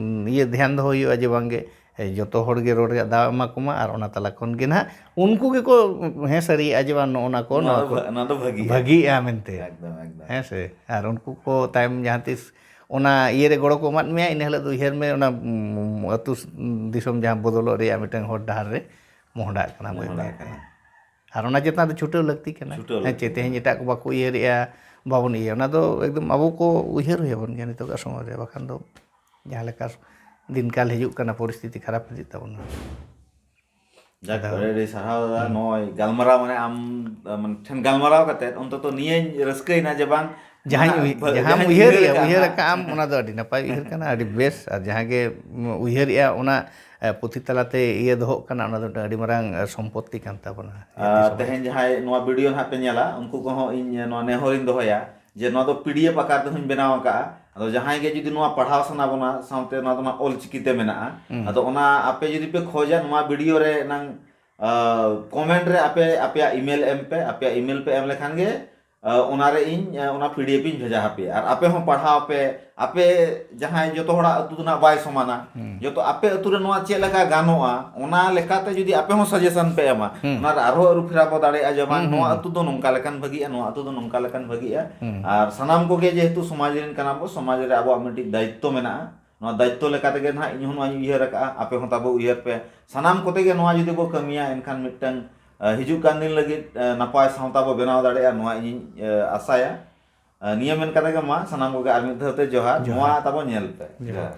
ᱤᱭᱟᱹ ᱫᱷᱮᱭᱟᱱ ᱫᱚᱦᱚ ᱦᱩᱭᱩᱜᱼᱟ ᱡᱮ ᱵᱟᱝᱜᱮ, ᱮ, ᱡᱚᱛᱚ ᱦᱚᱲ ᱜᱮ ᱨᱚᱲ ᱨᱮᱭᱟᱜ ᱫᱟᱣ ᱮᱢᱟ ᱠᱚᱢᱟ, ᱟᱨ ᱚᱱᱟ ᱛᱟᱞᱟ ᱠᱷᱚᱱ ᱜᱮ ᱱᱟᱦᱟᱜ ᱩᱱᱠᱩ ᱜᱮᱠᱚ ᱦᱮᱸ ᱥᱟᱹᱨᱤᱭᱟᱜᱼᱟ ᱡᱮ ᱵᱟᱝ, ᱱᱚᱜᱼᱚ ᱱᱟ ᱠᱚ, ᱱᱚᱣᱟ ᱱᱚᱣᱟ ᱫᱚ ᱠᱚ ᱵᱷᱟ-, ᱱᱚᱣᱟ ᱫᱚ ᱵᱷᱟᱹᱜᱤᱭᱟ᱾ ᱵᱷᱟᱹᱜᱤᱜᱼᱟ ᱢᱮᱱᱛᱮ᱾ ᱮᱠᱫᱚᱢ, ᱮᱠᱫᱚᱢ᱾ ᱦᱮᱸ ᱥᱮ? ᱟᱨ ᱩᱱᱠᱩ ᱠᱚ ᱛᱟᱭᱚᱢ ᱡᱟᱦᱟᱸ ᱛᱤᱥ ᱚᱱᱟ ᱤᱭᱟᱹ ᱨᱮ ᱜᱚᱲᱚ ᱠᱚ ᱮᱢᱟᱫ ᱢᱮᱭᱟ, ᱤᱱᱟᱹ ᱦᱤᱞᱳᱜ ᱫᱚ ᱩᱭᱦᱟᱹᱨ ᱢᱮ, ᱚᱱᱟ, ᱩᱸ, ᱟᱹᱛᱩ ᱫᱤᱥᱚᱢ ᱡᱟᱦᱟᱸ ᱵᱚᱫᱚᱞᱚᱜ ᱨᱮᱭᱟᱜ ᱢᱤᱫᱴᱟᱝ ᱦᱚᱨ ᱰᱟᱦᱟᱨ ᱨᱮ ᱢᱚᱦᱰᱟᱜ ᱠᱟᱱᱟ ᱵᱟᱹᱭ ᱢᱚᱦᱰᱟᱜ ᱵᱟᱹᱭ ᱛᱮ᱾ ᱠᱟᱱᱟ᱾ ᱟᱨ ᱚᱱᱟ ᱪᱮᱛᱟᱱ ᱨᱮ ᱪᱷᱩᱴᱟᱹᱣ ᱞᱟᱹᱠᱛᱤ ᱠᱟᱱᱟ᱾ ᱪᱷᱩᱴᱟᱹᱣ ᱦᱮᱸ ᱞᱟᱹᱠᱛᱤ ᱪᱮ, ᱛᱮᱦᱮᱧ ᱠᱟᱱᱟ᱾ ᱮᱴᱟᱜ ᱠᱚ ᱵᱟᱠᱚ ᱩᱭᱦᱟᱹᱨᱮᱜᱼᱟ, ᱵᱟᱵᱚᱱ ᱤᱭᱟᱹ, ᱚᱱᱟ ᱫᱚ ᱮᱠᱫᱚᱢ ᱟᱵᱚ ᱠᱚ ᱩᱭᱦᱟᱹᱨ ᱦᱩᱭ ᱟᱵᱚᱱ ᱜᱮᱭᱟ ᱱᱤᱛᱚᱜᱟᱜ ᱥᱚᱢᱚᱭ ᱨᱮ, ᱵᱟᱠᱷᱟᱱ ᱫᱚ ᱡᱟᱦᱟᱸ ᱞᱮᱠᱟ ᱫᱤᱱ ᱠᱟᱞ ᱦᱤᱡᱩᱜ ᱠᱟᱱᱟ, ᱯᱚᱨᱤᱥᱛᱷᱤᱛᱤ ᱠᱷᱟᱨᱟᱯ ᱤᱫᱤᱜ ᱛᱟᱵᱚᱱᱟ᱾ ᱡᱟᱠ, ᱟᱫᱚ ᱟᱹᱰᱤ ᱟᱹᱰᱤ ᱥᱟᱨᱦᱟᱣ ᱫᱟᱫᱟ, ᱦᱩᱸ᱾ ᱱᱚᱜᱼᱚᱭ ᱜᱟᱞᱢᱟᱨᱟᱣ, ᱢᱟᱱᱮ ᱟᱢ, ᱢᱟᱱᱮ ᱴᱷᱮᱱ ᱜᱟᱞᱢᱟᱨᱟᱣ ᱠᱟᱛᱮᱫ ᱚᱱᱛᱚᱛᱚ ᱱᱤᱭᱟᱹᱧ ᱨᱟᱹᱥᱠᱟᱹᱭᱮᱱᱟ ᱡᱮ ᱵᱟᱝ, ᱡᱟᱦᱟᱸᱧ ᱡᱟᱦᱟᱸ ᱩᱭ-, ᱵᱷᱟ-, ᱡᱟᱦᱟᱸᱢ ᱡᱟᱦᱟᱸᱧ ᱩᱭᱦᱟᱹᱨ ᱩᱭᱦᱟᱹᱨᱮᱜᱼᱟ, ᱮᱫᱟ ᱩᱭᱦᱟᱹᱨ ᱱᱟᱦᱟᱜ᱾ ᱟᱠᱟᱫ ᱟᱢ, ᱚᱱᱟ ᱫᱚ ᱟᱹᱰᱤ ᱱᱟᱯᱟᱭ ᱩᱭᱦᱟᱹᱨ ᱠᱟᱱᱟ, ᱟᱹᱰᱤ ᱵᱮᱥ᱾ ᱟᱨ ᱡᱟᱦᱟᱸ ᱜᱮ ᱩᱭᱦᱟᱹᱨᱮᱜᱼᱟ, ᱚᱱᱟ, ᱮ, ᱯᱩᱛᱷᱤ ᱛᱟᱞᱟᱛᱮ ᱤᱭᱟᱹ ᱫᱚᱦᱚᱜ ᱠᱟᱱᱟ, ᱚᱱᱟ ᱫᱚ ᱢᱤᱫᱴᱟᱝ ᱟᱹᱰᱤ ᱢᱟᱨᱟᱝ, ᱮ, ᱥᱚᱢᱯᱚᱛᱛᱤ ᱠᱟᱱ ᱛᱟᱵᱚᱱᱟ ᱡᱟᱹᱛᱤ ᱟᱨ ᱥᱚᱢᱟᱡᱽ᱾ ᱛᱮᱦᱮᱧ ᱡᱟᱦᱟᱸᱭ ᱱᱚᱣᱟ ᱵᱷᱤᱰᱤᱭᱳ ᱱᱟᱦᱟᱜ ᱯᱮ ᱧᱮᱞᱟ, ᱩᱱᱠᱩ ᱠᱚᱦᱚᱸ ᱤᱧ ᱱᱚᱣᱟ ᱱᱮᱦᱚᱨᱤᱧ ᱫᱚᱦᱚᱭᱟ ᱡᱮ ᱱᱚᱣᱟ ᱫᱚ ᱯᱤ ᱰᱤ ᱮᱯᱷ ᱟᱠᱟᱨ ᱛᱮᱦᱚᱸᱧ ᱵᱮᱱᱟᱣ ᱟᱠᱟᱫᱼᱟ᱾ ᱟᱫᱚ ᱡᱟᱦᱟᱸᱭ ᱜᱮ ᱡᱩᱫᱤ ᱱᱚᱣᱟ ᱯᱟᱲᱦᱟᱣ ᱥᱟᱱᱟ ᱵᱚᱱᱟ, ᱥᱟᱶᱛᱮ ᱱᱚᱣᱟ ᱫᱚ ᱱᱟᱜ ᱚᱞ ᱪᱤᱠᱤ ᱛᱮ ᱢᱮᱱᱟᱜᱼᱟ, ᱦᱩᱸ᱾ ᱟᱫᱚ ᱚᱱᱟ ᱟᱯᱮ ᱡᱩᱫᱤ ᱯᱮ ᱠᱷᱚᱡᱟ, ᱱᱚᱣᱟ ᱵᱷᱤᱰᱤᱭᱳ ᱨᱮ ᱱᱟᱝ, ᱟ, ᱠᱚᱢᱮᱱᱴ ᱨᱮ ᱟᱯᱮ ᱟᱯᱮᱭᱟᱜ ᱤᱢᱮᱞ ᱮᱢ ᱯᱮ, ᱟᱯᱮᱭᱟᱜ ᱤᱢᱮᱞ ᱯᱮ ᱮᱢ ᱞᱮᱠᱷᱟᱱ ᱜᱮ, ᱟ, ᱚᱱᱟᱨᱮ ᱤᱧ, ᱟ, ᱚᱱᱟ ᱯᱤ ᱰᱤ ᱮᱯᱷ ᱤᱧ ᱵᱷᱮᱡᱟ ᱟᱯᱮᱭᱟ᱾ ᱟᱨ ᱟᱯᱮ ᱦᱚᱸ ᱯᱟᱲᱦᱟᱣ ᱯᱮ, ᱟᱯᱮ ᱡᱟᱦᱟᱸᱭ, ᱡᱚᱛᱚ ᱦᱚᱲᱟᱜ ᱟᱹᱛᱩ ᱫᱚ ᱱᱟᱜ ᱵᱟᱭ ᱥᱚᱢᱟᱱᱟ, ᱦᱩᱸ᱾ ᱡᱚᱛᱚ ᱟᱯᱮ ᱟᱹᱛᱩ ᱨᱮ ᱱᱚᱣᱟ ᱪᱮᱫ ᱞᱮᱠᱟ ᱜᱟᱱᱚᱜᱼᱟ, ᱚᱱᱟ ᱞᱮᱠᱟᱛᱮ ᱡᱩᱫᱤ ᱟᱯᱮ ᱦᱚᱸ ᱥᱟᱡᱮᱥᱚᱱ ᱯᱮ ᱮᱢᱟ, ᱦᱩᱸ᱾ ᱚᱱᱟᱨᱮ ᱟᱨᱦᱚᱸ ᱟᱹᱨᱩ ᱯᱷᱮᱨᱟᱣ ᱵᱚ ᱫᱟᱲᱮᱭᱟᱜᱼᱟ ᱡᱮ ᱵᱟᱝ, ᱦᱩᱸ, ᱦᱩᱸ, ᱱᱚᱣᱟ ᱦᱩᱸ᱾ ᱟᱹᱛᱩ ᱫᱚ ᱱᱚᱝᱠᱟ ᱞᱮᱠᱷᱟᱱ ᱵᱷᱟᱹᱜᱤᱜᱼᱟ, ᱱᱚᱣᱟ ᱟᱹᱛᱩ ᱫᱚ ᱱᱚᱝᱠᱟ ᱞᱮᱠᱷᱟᱱ ᱵᱷᱟᱹᱜᱤᱜᱼᱟ᱾ ᱦᱩᱸ᱾ ᱟᱨ ᱥᱟᱱᱟᱢ ᱠᱚᱜᱮ ᱡᱮᱦᱮᱛᱩ ᱥᱚᱢᱟᱡᱽ ᱨᱮᱱ ᱠᱟᱱᱟ ᱵᱚ, ᱥᱚᱢᱟᱡᱽ ᱨᱮ ᱟᱵᱚᱣᱟᱜ ᱢᱤᱫᱴᱤᱡ ᱫᱟᱭᱤᱛᱛᱚ ᱢᱮᱱᱟᱜᱼᱟ, ᱱᱚᱣᱟ ᱫᱟᱭᱤᱛᱛᱚ ᱞᱮᱠᱟ ᱛᱮᱜᱮ ᱱᱟᱦᱟᱜ ᱤᱧ ᱦᱚᱸ ᱱᱚᱣᱟᱧ ᱩᱭᱦᱟᱹᱨ ᱟᱠᱟᱫᱼᱟ, ᱟᱯᱮ ᱦᱚᱸ ᱛᱟᱵᱚ ᱩᱭᱦᱟᱹᱨ ᱯᱮ᱾ ᱥᱟᱱᱟᱢ ᱠᱚᱛᱮ ᱜᱮ ᱱᱚᱣᱟ ᱡᱩᱫᱤ ᱵᱚ ᱠᱟᱹᱢᱤᱭᱟ, ᱮᱱᱠᱷᱟᱱ ᱢᱤᱫᱴᱟᱝ, ᱟ, ᱦᱤᱡᱩᱜ ᱠᱟᱱ ᱫᱤᱱ ᱞᱟᱹᱜᱤᱫ, ᱟ, ᱱᱟᱯᱟᱭ ᱥᱟᱶᱛᱟ ᱵᱚ ᱵᱮᱱᱟᱣ ᱫᱟᱲᱮᱭᱟᱜᱼᱟ, ᱱᱚᱣᱟ ᱤᱧᱤᱧ, ᱟ, ᱟᱥᱟᱭᱟ᱾ ᱟ, ᱱᱤᱭᱟᱹ ᱢᱮᱱ ᱠᱟᱛᱮ ᱜᱮ ᱢᱟ ᱥᱟᱱᱟᱢ ᱠᱚᱜᱮ ᱟᱨ ᱢᱤᱫ ᱫᱷᱟᱣ ᱛᱮ ᱡᱚᱦᱟᱨ᱾ ᱡᱚᱦᱟᱨ᱾ ᱱᱚᱣᱟ ᱛᱟᱵᱚ ᱧᱮᱞ ᱯᱮ᱾ ᱡᱚᱦᱟᱨ᱾ ᱡᱚᱦᱟᱨ᱾